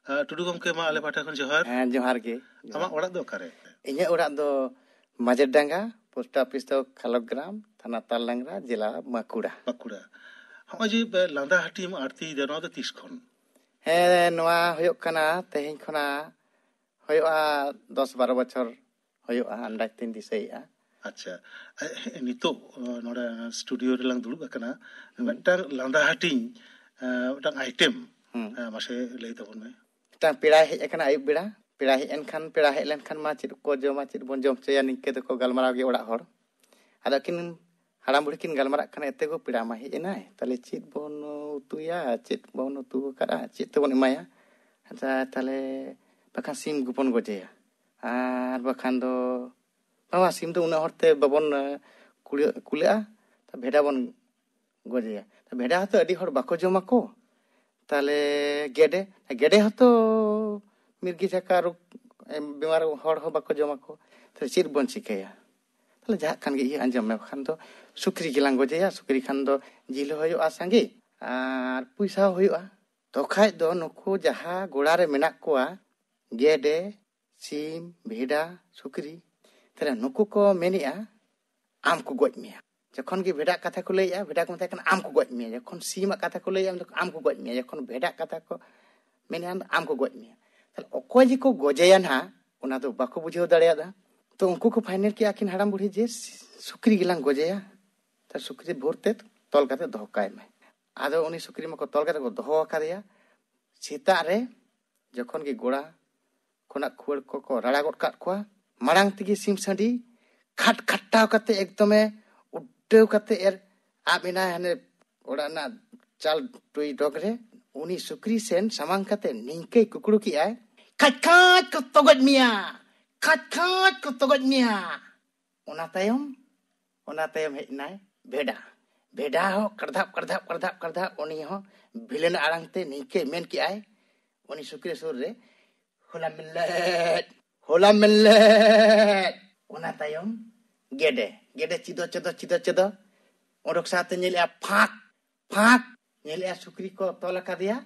ᱟᱸ, ᱴᱩᱰᱩ ᱜᱚᱢᱠᱮ, ᱢᱟ ᱟᱞᱮ ᱯᱟᱦᱴᱟ ᱠᱷᱚᱱ ᱡᱚᱦᱟᱨ᱾ ᱦᱮᱸ, ᱡᱚᱦᱟᱨ ᱜᱮ᱾ ᱟᱢᱟᱜ ᱚᱲᱟᱜ ᱫᱚ ᱚᱠᱟᱨᱮ? ᱤᱧᱟᱹᱜ ᱚᱲᱟᱜ ᱫᱚ ᱢᱟᱡᱮᱨᱰᱟᱸᱜᱟ, ᱯᱳᱥᱴ ᱚᱯᱷᱤᱥ ᱫᱚ ᱠᱷᱟᱞᱚᱜᱨᱟᱢ, ᱛᱷᱟᱱᱟ ᱛᱟᱞᱰᱟᱝᱨᱟ, ᱡᱮᱞᱟ ᱵᱟᱸᱠᱩᱲᱟ᱾ ᱵᱟᱸᱠᱩᱲᱟ᱾ ᱦᱚᱸᱜᱼᱚᱭ ᱡᱮ, ᱮ, ᱞᱟᱸᱫᱟ ᱦᱟᱹᱴᱤᱧ ᱟᱨᱛᱤ ᱫᱚ, ᱱᱚᱣᱟ ᱫᱚ ᱛᱤᱥ ᱠᱷᱚᱱ? ᱦᱮᱸ, ᱱᱚᱣᱟ ᱦᱩᱭᱩᱜ ᱠᱟᱱᱟ ᱛᱮᱦᱮᱧ ᱠᱷᱚᱱᱟᱜ ᱦᱩᱭᱩᱜᱼᱟ ᱫᱚᱥ ᱵᱟᱨᱚ ᱵᱚᱪᱷᱚᱨ ᱦᱩᱭᱩᱜᱼᱟ, ᱟᱱᱫᱟᱡ ᱛᱤᱧ ᱫᱤᱥᱟᱹᱭᱮᱫᱼᱟ᱾ ᱟᱪᱪᱷᱟ, ᱮ, ᱦᱮᱸ, ᱱᱤᱛᱚᱜ, ᱚ, ᱱᱚᱰᱮ ᱥᱴᱩᱰᱤᱭᱳ ᱨᱮᱞᱟᱝ ᱫᱩᱲᱩᱵ ᱟᱠᱟᱱᱟ, ᱦᱩᱸ᱾ ᱢᱤᱫᱴᱟᱝ ᱞᱟᱸᱫᱟ ᱦᱟᱹᱴᱤᱧ, ᱮ, ᱢᱤᱫᱴᱟᱝ ᱟᱭᱴᱮᱢ, ᱦᱩᱸ᱾ ᱮ, ᱢᱟᱥᱮ ᱞᱟᱹᱭ ᱛᱟᱵᱚᱱ ᱢᱮ᱾ ᱢᱤᱫᱴᱟᱝ ᱯᱮᱲᱟᱭ ᱦᱮᱡ ᱟᱠᱟᱱᱟ ᱟᱹᱭᱩᱵ ᱵᱮᱲᱟ᱾ ᱯᱮᱲᱟ ᱦᱮᱡ ᱮᱱ ᱠᱷᱟᱱ, ᱯᱮᱲᱟ ᱦᱮᱡ ᱞᱮᱱ ᱠᱷᱟᱱ ᱢᱟ ᱪᱮᱫ ᱠᱚ ᱡᱚᱢᱟ, ᱪᱮᱫ ᱵᱚᱱ ᱡᱚᱢ ᱦᱚᱪᱚᱭᱟ, ᱱᱤᱝᱠᱟᱹ ᱫᱚᱠᱚ ᱜᱟᱞᱢᱟᱨᱟᱣ ᱜᱮ ᱚᱲᱟᱜ ᱦᱚᱲ᱾ ᱟᱫᱚ ᱟᱹᱠᱤᱱ ᱦᱟᱲᱟᱢ ᱵᱩᱲᱦᱤ ᱠᱤᱱ ᱜᱟᱞᱢᱟᱨᱟᱜ ᱠᱟᱱᱟ, "ᱮᱛᱮ ᱜᱳ ᱯᱮᱲᱟ ᱢᱟ ᱦᱮᱡ ᱮᱱᱟᱭ, ᱛᱟᱦᱞᱮ ᱪᱮᱫ ᱵᱚᱱ ᱩᱛᱩᱭᱟ, ᱪᱮᱫ ᱵᱚᱱ ᱩᱛᱩ ᱟᱠᱟᱫᱼᱟ, ᱪᱮᱫ ᱛᱮᱵᱚᱱ ᱮᱢᱟᱭᱟ? ᱟᱪᱪᱷᱟ, ᱛᱟᱦᱞᱮ ᱵᱟᱠᱷᱟᱱ ᱥᱤᱢ ᱜᱮᱵᱚᱱ ᱜᱚᱡᱮᱭᱟ, ᱟᱨ ᱵᱟᱠᱷᱟᱱ ᱫᱚ ᱵᱟᱵᱟ, ᱥᱤᱢ ᱫᱚ ᱩᱱᱟᱹᱜ ᱦᱚᱲ ᱛᱮ ᱵᱟᱵᱚᱱ, ᱮ, ᱠᱩᱲᱟᱹ-, ᱠᱩᱞᱟᱹᱜᱼᱟ, ᱵᱷᱮᱰᱟ ᱵᱚᱱ ᱜᱚᱡᱮᱭᱟ᱾ ᱵᱷᱮᱰᱟ ᱦᱚᱸᱛᱚ ᱟᱹᱰᱤ ᱦᱚᱲ ᱵᱟᱠᱚ ᱡᱚᱢᱟ ᱠᱚ᱾ ᱛᱟᱦᱞᱮ ᱜᱮᱰᱮ, ᱜᱮᱰᱮ ᱦᱚᱸᱛᱚ ᱢᱤᱨᱜᱤ ᱡᱷᱟᱠᱟ ᱨᱳᱜᱽ, ᱮ, ᱵᱤᱢᱟᱨ ᱦᱚᱲ ᱦᱚᱸ ᱵᱟᱠᱚ ᱡᱚᱢᱟ ᱠᱚ᱾ ᱛᱟᱦᱞᱮ ᱪᱮᱫ ᱵᱚᱱ ᱪᱤᱠᱟᱹᱭᱟ?" ᱛᱟᱦᱞᱮ ᱡᱟᱦᱟᱸ ᱠᱷᱟᱱ ᱜᱮ, ᱤᱭᱟᱹ, ᱟᱸᱡᱚᱢ ᱢᱮ, ᱵᱟᱠᱷᱟᱱ ᱫᱚ ᱥᱩᱠᱨᱤ ᱜᱮᱞᱟᱝ ᱜᱚᱡᱮᱭᱟ, ᱥᱩᱠᱨᱤ ᱠᱷᱟᱱ ᱫᱚ ᱡᱤᱞ ᱦᱚᱸ ᱦᱩᱭᱩᱜᱼᱟ ᱥᱟᱸᱜᱮ ᱟᱨ ᱯᱚᱭᱥᱟ ᱦᱚᱸ ᱦᱩᱭᱩᱜᱼᱟ᱾ ᱛᱚ ᱠᱷᱟᱡ ᱫᱚ ᱱᱩᱠᱩ ᱡᱟᱦᱟᱸ ᱜᱚᱲᱟ ᱨᱮ ᱢᱮᱱᱟᱜ ᱠᱚᱣᱟ, ᱜᱮᱰᱮ, ᱥᱤᱢ, ᱵᱷᱮᱰᱟ, ᱥᱩᱠᱨᱤ, ᱛᱟᱦᱞᱮ ᱱᱩᱠᱩ ᱠᱚ ᱢᱮᱱᱮᱜᱼᱟ, ᱟᱢ ᱠᱚ ᱜᱚᱡ ᱢᱮᱭᱟ᱾ ᱡᱚᱠᱷᱚᱱ ᱜᱮ ᱵᱷᱮᱰᱟᱜ ᱠᱟᱛᱷᱟ ᱠᱚ ᱞᱟᱹᱭᱮᱜᱼᱟ, ᱵᱷᱮᱰᱟ ᱠᱚ ᱢᱮᱛᱟᱭ ᱠᱟᱱᱟ ᱟᱢ ᱠᱚ ᱜᱚᱡ ᱢᱮᱭᱟ᱾ ᱡᱚᱠᱷᱚᱱ ᱥᱤᱢᱟᱜ ᱠᱟᱛᱷᱟ ᱠᱚ ᱞᱟᱹᱭᱮᱜᱼᱟ, ᱟᱢ ᱠᱚ ᱜᱚᱡ ᱢᱮᱭᱟ᱾ ᱡᱚᱠᱷᱚᱱ ᱵᱷᱮᱰᱟᱜ ᱠᱟᱛᱷᱟ ᱠᱚ ᱢᱮᱱᱮᱜᱼᱟ, ᱟᱢ ᱠᱚ ᱜᱚᱡ ᱢᱮᱭᱟ᱾ ᱛᱟᱦᱞᱮ ᱚᱠᱚᱭ ᱡᱮ ᱠᱚ ᱜᱚᱡᱮᱭᱟ ᱱᱟᱦᱟᱜ, ᱚᱱᱟ ᱫᱚ ᱵᱟᱠᱚ ᱵᱩᱡᱷᱟᱹᱣ ᱫᱟᱲᱮᱭᱟᱫᱟ᱾ ᱛᱚ ᱩᱱᱠᱩ ᱠᱚ ᱯᱷᱟᱭᱱᱮᱞ ᱠᱮᱜᱼᱟ ᱟᱹᱠᱤᱱ ᱦᱟᱲᱟᱢ ᱵᱩᱲᱦᱤ ᱡᱮ ᱥᱩᱠᱨᱤ ᱜᱮᱞᱟᱝ ᱜᱚᱡᱮᱭᱟ᱾ ᱛᱚ ᱥᱩᱠᱨᱤ ᱵᱷᱳᱨ ᱛᱮ ᱛᱚᱞ ᱠᱟᱛᱮ ᱫᱚᱦᱚ ᱠᱟᱭ ᱢᱮ᱾ ᱟᱫᱚ ᱩᱱᱤ ᱥᱩᱠᱨᱤ ᱢᱟᱠᱚ ᱛᱚᱞ ᱠᱟᱛᱮ ᱠᱚ ᱫᱚᱦᱚ ᱟᱠᱟᱫᱮᱭᱟ᱾ ᱥᱮᱛᱟᱜ ᱨᱮ ᱡᱚᱠᱷᱚᱱ ᱜᱮ ᱜᱚᱲᱟ ᱠᱷᱚᱱᱟᱜ ᱠᱷᱩᱣᱟᱹᱲ ᱠᱚᱠᱚ ᱨᱟᱲᱟ ᱜᱚᱫ ᱠᱟᱜ ᱠᱚᱣᱟ, ᱢᱟᱲᱟᱝ ᱛᱮᱜᱮ ᱥᱤᱢ ᱥᱟᱺᱰᱤ ᱠᱷᱟᱴ ᱠᱷᱟᱴᱴᱟᱣ ᱠᱟᱛᱮ ᱮᱠᱫᱚᱢᱮ ᱩᱰᱟᱹᱣ ᱠᱟᱛᱮ ᱮᱨ ᱟᱵ ᱮᱱᱟᱭ ᱦᱟᱱᱮ ᱚᱲᱟᱜ ᱨᱮᱱᱟᱜ ᱪᱟᱞ ᱴᱩᱭ ᱰᱚᱜᱽ ᱨᱮ᱾ ᱩᱱᱤ ᱥᱩᱠᱨᱤ ᱥᱮᱱ ᱥᱟᱢᱟᱝ ᱠᱟᱛᱮ ᱱᱤᱝᱠᱟᱹᱭ ᱠᱩᱠᱲᱩ ᱠᱮᱜᱼᱟᱭ, "ᱠᱷᱟᱡ ᱠᱷᱟᱡ ᱠᱚ ᱛᱚᱜᱚᱡ ᱢᱮᱭᱟ, ᱠᱷᱟᱡ ᱠᱷᱟᱡ ᱠᱚ ᱛᱚᱜᱚᱡ ᱢᱮᱭᱟ᱾" ᱚᱱᱟ ᱛᱟᱭᱚᱢ, ᱚᱱᱟ ᱛᱟᱭᱚᱢ ᱦᱮᱡ ᱮᱱᱟᱭ ᱵᱷᱮᱰᱟ᱾ ᱵᱷᱮᱰᱟ ᱦᱚᱸ ᱠᱟᱲᱫᱷᱟᱯ ᱠᱟᱲᱫᱷᱟᱯ ᱠᱟᱲᱫᱷᱟᱯ ᱠᱟᱲᱫᱷᱟᱯ, ᱩᱱᱤ ᱦᱚᱸ ᱵᱷᱤᱞᱟᱹᱱ ᱟᱲᱟᱝ ᱛᱮ ᱱᱤᱝᱠᱟᱹᱭ ᱢᱮᱱ ᱠᱮᱜᱼᱟᱭ ᱩᱱᱤ ᱥᱩᱠᱨᱤ ᱥᱩᱨ ᱨᱮ, "ᱦᱚᱞᱟ ᱢᱮᱞᱮᱫ, ᱦᱚᱞᱟ ᱢᱮᱞᱮᱫ᱾" ᱚᱱᱟ ᱛᱟᱭᱚᱢ ᱜᱮᱰᱮ, ᱜᱮᱰᱮ ᱪᱤᱫᱚ ᱪᱮᱫᱚ ᱪᱤᱫᱚ ᱪᱮᱫᱚ ᱚᱰᱚᱠ ᱥᱟᱶᱛᱮ ᱧᱮᱞᱮᱜᱼᱟ ᱯᱷᱟᱸᱠ, ᱯᱷᱟᱸᱠ᱾ ᱧᱮᱞᱮᱜᱼᱟ ᱥᱩᱠᱨᱤ ᱠᱚ ᱛᱚᱞ ᱟᱠᱟᱫᱮᱭᱟ᱾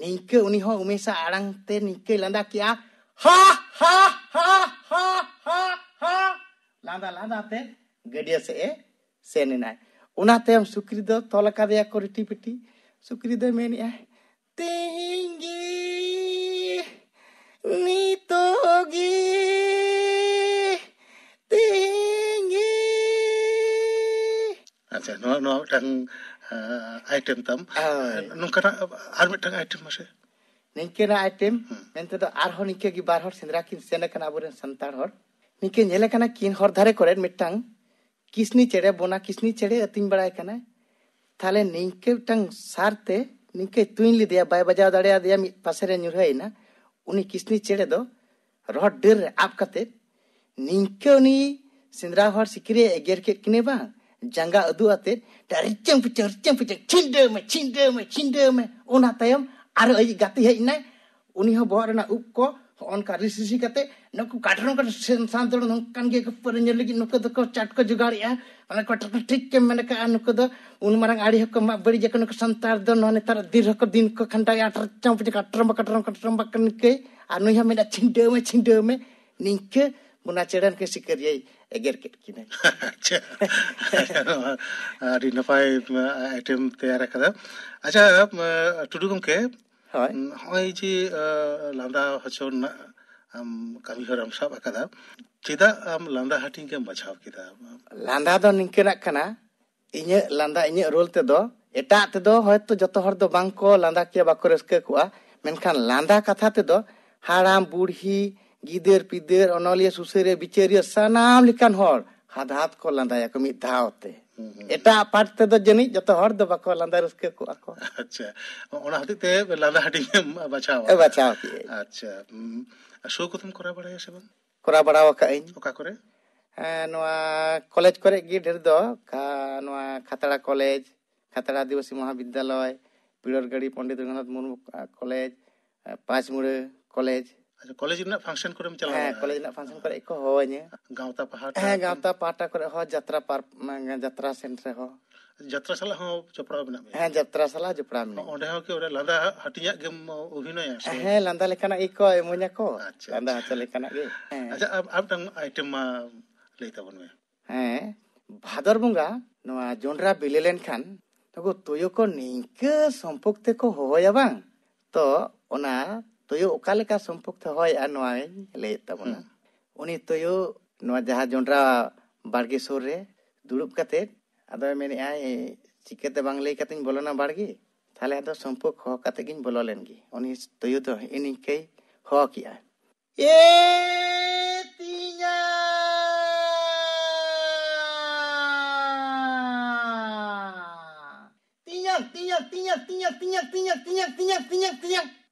ᱱᱤᱝᱠᱟᱹ ᱩᱱᱤ ᱦᱚᱸ ᱩᱢᱮᱥᱟ ᱟᱲᱟᱝ ᱛᱮ ᱱᱤᱝᱠᱟᱹᱭ ᱞᱟᱸᱫᱟ ᱠᱮᱜᱼᱟ, "ᱦᱟ, ᱦᱟ, ᱦᱟ᱾" ᱞᱟᱸᱫᱟ ᱞᱟᱸᱫᱟ ᱛᱮ ᱜᱟᱹᱰᱭᱟᱹ ᱥᱮᱫ ᱮ ᱥᱮᱱ ᱮᱱᱟᱭ᱾ ᱚᱱᱟ ᱛᱟᱭᱚᱢ ᱥᱩᱠᱨᱤ ᱫᱚ ᱛᱚᱞ ᱟᱠᱟᱫᱮᱭᱟ ᱠᱚ ᱨᱤᱴᱤ ᱯᱤᱴᱤ᱾ ᱥᱩᱠᱨᱤ ᱫᱚᱭ ᱢᱮᱱᱮᱜᱼᱟ, "ᱛᱮᱦᱮᱧ ᱜᱮ, ᱱᱤᱛᱚᱜ ᱜᱮ, ᱛᱮᱦᱮᱧ ᱜᱮ᱾" ᱟᱪᱪᱷᱟ, ᱱᱚᱣᱟ, ᱱᱚᱣᱟ ᱢᱤᱫᱴᱟᱝ, ᱟᱸ, ᱟᱭᱴᱮᱢ ᱛᱟᱢ᱾ ᱦᱳᱭ᱾ ᱱᱚᱝᱠᱟᱱᱟᱜ ᱟᱨ ᱢᱤᱫᱴᱟᱝ ᱟᱭᱴᱮᱢ ᱢᱟᱥᱮ᱾ ᱱᱤᱝᱠᱟᱹᱱᱟᱜ ᱟᱭᱴᱮᱢ ᱦᱩᱸ᱾ ᱢᱮᱱᱛᱮ ᱫᱚ ᱟᱨᱦᱚᱸ ᱱᱤᱝᱠᱟᱹ ᱜᱮ ᱵᱟᱨ ᱦᱚᱲ ᱥᱮᱸᱫᱽᱨᱟ ᱠᱤᱱ ᱥᱮᱱ ᱟᱠᱟᱱᱟ ᱟᱵᱚᱨᱮᱱ ᱥᱟᱱᱛᱟᱲ ᱦᱚᱲ᱾ ᱱᱤᱝᱠᱟᱹ ᱧᱮᱞ ᱟᱠᱟᱱᱟ ᱠᱤᱱ ᱦᱚᱨ ᱫᱷᱟᱨᱮ ᱠᱚᱨᱮ ᱢᱤᱫᱴᱟᱝ ᱠᱤᱥᱱᱤ ᱪᱮᱬᱮ, ᱵᱚᱱᱟ ᱠᱤᱥᱱᱤ ᱪᱮᱬᱮ ᱟᱹᱛᱤᱧ ᱵᱟᱲᱟᱭ ᱠᱟᱱᱟᱭ᱾ ᱛᱟᱦᱞᱮ ᱱᱤᱝᱠᱟᱹ ᱢᱤᱫᱴᱟᱝ ᱥᱟᱨ ᱛᱮ ᱱᱤᱝᱠᱟᱹᱭ ᱛᱩᱧ ᱞᱮᱫᱮᱭᱟ, ᱵᱟᱭ ᱵᱟᱡᱟᱣ ᱫᱟᱲᱮᱭᱟᱫᱮᱭᱟ, ᱢᱤᱫ ᱯᱟᱥᱮ ᱨᱮ ᱧᱩᱨᱦᱟᱹᱭᱮᱱᱟ᱾ ᱩᱱᱤ ᱠᱤᱥᱱᱤ ᱪᱮᱬᱮ ᱫᱚ ᱨᱚᱦᱚᱲ ᱰᱟᱹᱨ ᱨᱮ ᱟᱵ ᱠᱟᱛᱮ ᱱᱤᱝᱠᱟᱹ ᱩᱱᱤ ᱥᱮᱸᱫᱽᱨᱟ ᱦᱚᱲ ᱥᱤᱠᱟᱹᱨᱤᱭᱟᱹ ᱮᱜᱮᱨ ᱠᱮᱫ ᱠᱤᱱᱟᱹ ᱵᱟᱝ, ᱡᱟᱸᱜᱟ ᱩᱫᱩᱜ ᱟᱛᱮ ᱨᱤᱪᱟᱹᱝ ᱯᱤᱪᱟᱹᱝ, ᱨᱤᱪᱟᱹᱝ ᱯᱤᱪᱟᱹᱝ, ᱪᱷᱤᱸᱰᱟᱹ ᱢᱮ, ᱪᱷᱤᱸᱰᱟᱹ ᱢᱮ, ᱪᱷᱤᱸᱰᱟᱹ ᱢᱮ᱾ ᱚᱱᱟ ᱛᱟᱭᱚᱢ ᱟᱨᱚ ᱟᱡᱤᱡ ᱜᱟᱛᱮ ᱦᱮᱡ ᱮᱱᱟᱭ, ᱩᱱᱤ ᱦᱚᱸ ᱵᱚᱦᱚᱜ ᱨᱮᱱᱟᱜ ᱩᱵ ᱠᱚ ᱦᱚᱸᱜᱼᱚ ᱱᱚᱝᱠᱟ ᱨᱤᱥ ᱨᱤᱥᱤ ᱠᱟᱛᱮ ᱱᱩᱠᱩ ᱠᱟᱴᱨᱚᱝ ᱠᱟᱴᱨᱚᱝ ᱥᱮ ᱥᱟᱱᱛᱟᱲ ᱫᱚ ᱱᱚᱝᱠᱟᱱ ᱜᱮ ᱠᱚ ᱯᱟᱹᱨᱟᱹ ᱧᱩ ᱞᱟᱹᱜᱤᱫ ᱱᱩᱠᱩ ᱫᱚᱠᱚ ᱪᱟᱴ ᱠᱚ ᱡᱚᱜᱟᱲᱮᱜᱼᱟ᱾ ᱚᱱᱟ ᱠᱚ ᱴᱷᱤᱠ ᱜᱮᱢ ᱢᱮᱱ ᱠᱟᱜᱼᱟ, ᱱᱩᱠᱩ ᱫᱚ ᱩᱱ ᱢᱟᱨᱟᱝ ᱟᱲᱮ ᱦᱚᱸᱠᱚ ᱢᱟᱜ ᱵᱟᱹᱲᱤᱡ ᱟᱠᱚ᱾ ᱱᱩᱠᱩ ᱥᱟᱱᱛᱟᱲ ᱫᱚ ᱱᱚᱣᱟ ᱱᱮᱛᱟᱨ ᱫᱤᱱ ᱨᱮᱦᱚᱸ ᱠᱚ ᱫᱤᱱ ᱠᱚ ᱠᱷᱟᱸᱰᱟᱣᱮᱜᱼᱟ, ᱠᱟᱴᱨᱚᱝ ᱠᱟᱴᱨᱚᱝ ᱠᱟᱴᱨᱚᱝ ᱵᱟᱠᱚ ᱱᱤᱝᱠᱟᱹᱭ᱾ ᱟᱨ ᱱᱩᱭ ᱦᱚᱸ ᱢᱮᱱᱟ ᱪᱷᱤᱸᱰᱟᱹᱣ ᱢᱮ, ᱪᱷᱤᱸᱰᱟᱹᱣ ᱢᱮ, ᱱᱤᱝᱠᱟᱹ ᱵᱚᱱᱟ ᱪᱮᱬᱮ ᱱᱩᱠᱤᱱ ᱥᱤᱠᱟᱹᱨᱤᱭᱟᱹᱭ ᱮᱜᱮᱨ ᱠᱮᱫ ᱠᱤᱱᱟᱹ᱾ ᱟᱪᱪᱷᱟ, ᱟᱹᱰᱤ ᱱᱟᱯᱟᱭ ᱟᱭᱴᱮᱢ ᱛᱮᱭᱟᱨ ᱟᱠᱟᱫᱟ᱾ ᱟᱪᱪᱷᱟ, ᱴᱩᱰᱩ ᱜᱚᱢᱠᱮ, ᱦᱳᱭ᱾ ᱱᱚᱜᱼᱚᱭ ᱡᱮ ᱞᱟᱸᱫᱟ ᱦᱚᱪᱚ ᱨᱮᱱᱟᱜ ᱟᱢ ᱠᱟᱹᱢᱤ ᱦᱚᱨᱟᱢ ᱥᱟᱵ ᱟᱠᱟᱫᱟ, ᱪᱮᱫᱟᱜ ᱟᱢ ᱞᱟᱸᱫᱟ ᱦᱟᱹᱴᱤᱧ ᱜᱮᱢ ᱵᱟᱪᱷᱟᱣ ᱠᱮᱫᱟ? ᱞᱟᱸᱫᱟ ᱫᱚ ᱱᱤᱝᱠᱟᱹᱱᱟᱜ ᱠᱟᱱᱟ, ᱤᱧᱟᱹᱜ ᱞᱟᱸᱫᱟ, ᱤᱧᱟᱹᱜ ᱨᱳᱞ ᱛᱮᱫᱚ, ᱮᱴᱟᱜ ᱛᱮᱫᱚ ᱦᱚᱭᱛᱳ ᱡᱚᱛᱚ ᱦᱚᱲ ᱫᱚ ᱵᱟᱝ ᱠᱚ ᱞᱟᱸᱫᱟ ᱠᱮᱭᱟ, ᱵᱟᱠᱚ ᱨᱟᱹᱥᱠᱟᱹ ᱠᱚᱜᱼᱟ, ᱢᱮᱱᱠᱷᱟᱱ ᱞᱟᱸᱫᱟ ᱠᱟᱛᱷᱟ ᱛᱮᱫᱚ ᱦᱟᱲᱟᱢ ᱵᱩᱲᱦᱤ, ᱜᱤᱫᱟᱹᱨ ᱯᱤᱫᱟᱹᱨ, ᱚᱱᱚᱞᱤᱭᱟᱹ ᱥᱩᱥᱟᱹᱨᱤᱭᱟᱹ ᱵᱤᱪᱟᱹᱨᱤᱭᱟᱹ, ᱥᱟᱱᱟᱢ ᱞᱮᱠᱟᱱ ᱦᱚᱲ ᱦᱟᱫ ᱦᱟᱫ ᱠᱚ ᱞᱟᱸᱫᱟᱭᱟᱠᱚ ᱢᱤᱫ ᱫᱷᱟᱣ ᱛᱮ᱾ ᱮᱴᱟᱜ ᱯᱟᱴ ᱛᱮᱫᱚ ᱡᱟᱹᱱᱤᱡ ᱡᱚᱛᱚ ᱦᱚᱲ ᱫᱚ ᱵᱟᱠᱚ ᱞᱟᱸᱫᱟ ᱨᱟᱹᱥᱠᱟᱹ ᱠᱚᱜᱼᱟ ᱠᱚ᱾ ᱟᱪᱪᱷᱟ, ᱚᱱᱟ ᱦᱚᱛᱮᱡ ᱛᱮ ᱞᱟᱸᱫᱟ ᱦᱟᱹᱴᱤᱧ ᱮᱢ ᱵᱟᱪᱷᱟᱣᱟ᱾ ᱮ, ᱵᱟᱪᱷᱟᱣ ᱠᱮᱜᱼᱟᱹᱧ᱾ ᱟᱪᱪᱷᱟ, ᱩᱢ, ᱟᱨ ᱥᱳ ᱠᱚᱫᱚᱢ ᱠᱚᱨᱟᱣ ᱵᱟᱲᱟᱭᱟ ᱥᱮ ᱵᱟᱝ? ᱠᱚᱨᱟᱣ ᱵᱟᱲᱟ ᱟᱠᱟᱫ ᱟᱹᱧ᱾ ᱚᱠᱟ ᱠᱚᱨᱮ? ᱦᱮᱸ, ᱱᱚᱣᱟ ᱠᱚᱞᱮᱡᱽ ᱠᱚᱨᱮ ᱜᱮ ᱰᱷᱮᱨ ᱫᱚ, ᱠᱟ-, ᱱᱚᱣᱟ ᱠᱷᱟᱛᱲᱟ ᱠᱚᱞᱮᱡᱽ, ᱠᱷᱟᱛᱲᱟ ᱟᱹᱫᱤᱵᱟᱹᱥᱤ ᱢᱚᱦᱟᱵᱤᱫᱽᱫᱟᱞᱚᱭ, ᱯᱤᱲᱚᱨᱜᱟᱹᱲᱤ ᱯᱚᱱᱰᱤᱛ ᱨᱚᱜᱷᱩᱱᱟᱛᱷ ᱢᱩᱨᱢᱩ ᱠᱚᱞᱮᱡᱽ, ᱯᱟᱸᱪᱢᱩᱲᱟᱹ ᱠᱚᱞᱮᱡᱽ᱾ ᱟᱪᱪᱷᱟ, ᱠᱚᱞᱮᱡᱽ ᱨᱮᱱᱟᱜ ᱯᱷᱟᱝᱥᱚᱱ ᱠᱚᱨᱮᱢ ᱪᱟᱞᱟᱣ ᱦᱮᱸ, ᱵᱟᱲᱟ ᱠᱚᱞᱮᱡᱽ ᱟᱠᱟᱱᱟ? ᱨᱮᱱᱟᱜ ᱯᱷᱟᱝᱥᱚᱱ ᱠᱚᱨᱮ ᱠᱚ ᱦᱚᱦᱚᱣᱟᱹᱧᱟᱹ᱾ ᱜᱟᱶᱛᱟ ᱯᱟᱦᱴᱟ ᱦᱮᱸ, ᱠᱷᱚᱱ? ᱜᱟᱶᱛᱟ ᱯᱟᱦᱴᱟ ᱠᱚᱨᱮ ᱦᱚᱸ, ᱡᱟᱛᱨᱟ ᱯᱟᱨ-, ᱢᱟᱱᱮ ᱡᱟᱛᱨᱟ ᱥᱮᱱ ᱨᱮᱦᱚᱸ᱾ ᱡᱟᱛᱨᱟ ᱥᱟᱞᱟᱜ ᱦᱚᱸ ᱡᱚᱯᱲᱟᱣ ᱢᱮᱱᱟᱜ ᱢᱮᱭᱟ? ᱦᱮᱸ, ᱡᱟᱛᱨᱟ ᱥᱟᱞᱟᱜ ᱡᱚᱯᱲᱟᱣ ᱢᱮᱱᱟᱹᱧᱟ᱾ ᱚᱸᱰᱮ ᱦᱚᱸ ᱠᱤ ᱚᱸᱰᱮ ᱞᱟᱸᱫᱟ ᱦᱟᱹᱴᱤᱧᱟᱜ ᱜᱮᱢ ᱚᱵᱷᱤᱱᱚᱭᱟ ᱥᱮ? ᱦᱮᱸ, ᱞᱟᱸᱫᱟ ᱞᱮᱠᱟᱱᱟᱜ ᱜᱮᱠᱚ ᱮᱢᱟᱹᱧᱟ ᱠᱚ᱾ ᱟᱪᱪᱷᱟ, ᱞᱟᱸᱫᱟ ᱟᱪᱪᱷᱟ᱾ ᱦᱚᱪᱚ ᱞᱮᱠᱟᱱᱟᱜ ᱜᱮ᱾ ᱦᱮᱸ᱾ ᱟᱪᱪᱷᱟ, ᱟᱨ ᱟᱨ ᱢᱤᱫᱴᱟᱝ ᱟᱭᱴᱮᱢ ᱢᱟ ᱞᱟᱹᱭ ᱛᱟᱵᱚᱱ ᱢᱮ᱾ ᱦᱮᱸ, ᱵᱷᱟᱫᱚᱨ ᱵᱚᱸᱜᱟ ᱱᱚᱣᱟ ᱡᱚᱱᱰᱨᱟ ᱵᱤᱞᱤ ᱞᱮᱱᱠᱷᱟᱱ ᱱᱩᱠᱩ ᱛᱩᱭᱩ ᱠᱚ ᱱᱤᱝᱠᱟᱹ ᱥᱚᱢᱯᱚᱠ ᱛᱮᱠᱚ ᱦᱚᱦᱚᱭᱟ ᱵᱟᱝ᱾ ᱛᱚ ᱚᱱᱟ ᱛᱩᱭᱩ ᱚᱠᱟ ᱞᱮᱠᱟ ᱥᱚᱢᱯᱚᱠ ᱛᱮ ᱦᱚᱦᱚᱭᱟ ᱱᱚᱣᱟᱧ ᱞᱟᱹᱭᱮᱫ ᱛᱟᱵᱚᱱᱟ᱾ ᱦᱩᱸ᱾ ᱩᱱᱤ ᱛᱩᱭᱩ ᱱᱚᱣᱟ ᱡᱟᱦᱟᱸ ᱡᱚᱱᱰᱨᱟ ᱵᱟᱲᱜᱮ ᱥᱩᱨ ᱨᱮ ᱫᱩᱲᱩᱵ ᱠᱟᱛᱮ ᱟᱫᱚᱭ ᱢᱮᱱᱮᱫᱼᱟᱭ, "ᱪᱤᱠᱟᱹᱛᱮ ᱵᱟᱝ ᱞᱟᱹᱭ ᱠᱟᱛᱮᱧ ᱵᱚᱞᱚᱱᱟ ᱵᱟᱲᱜᱮ?" ᱛᱟᱦᱞᱮ ᱟᱫᱚ ᱥᱚᱢᱯᱚᱠ ᱦᱚᱦᱚ ᱠᱟᱛᱮ ᱜᱤᱧ ᱵᱚᱞᱚ ᱞᱮᱱ ᱜᱮ᱾ ᱩᱱᱤ ᱛᱩᱭᱩ ᱫᱚ ᱦᱮᱸ ᱱᱤᱝᱠᱟᱹᱭ ᱦᱚᱦᱚ ᱠᱮᱜᱼᱟ, "ᱮ ᱛᱤᱧᱟ, ᱛᱤᱧᱟᱝ, ᱛᱤᱧᱟᱝ, ᱛᱤᱧᱟᱝ, ᱛᱤᱧᱟᱝ, ᱛᱤᱧᱟᱝ, ᱛᱤᱧᱟᱝ, ᱛᱤᱧᱟᱝ, ᱛᱤᱧᱟᱝ, ᱛᱤᱧᱟᱝ, ᱛᱤᱧᱟᱝ᱾"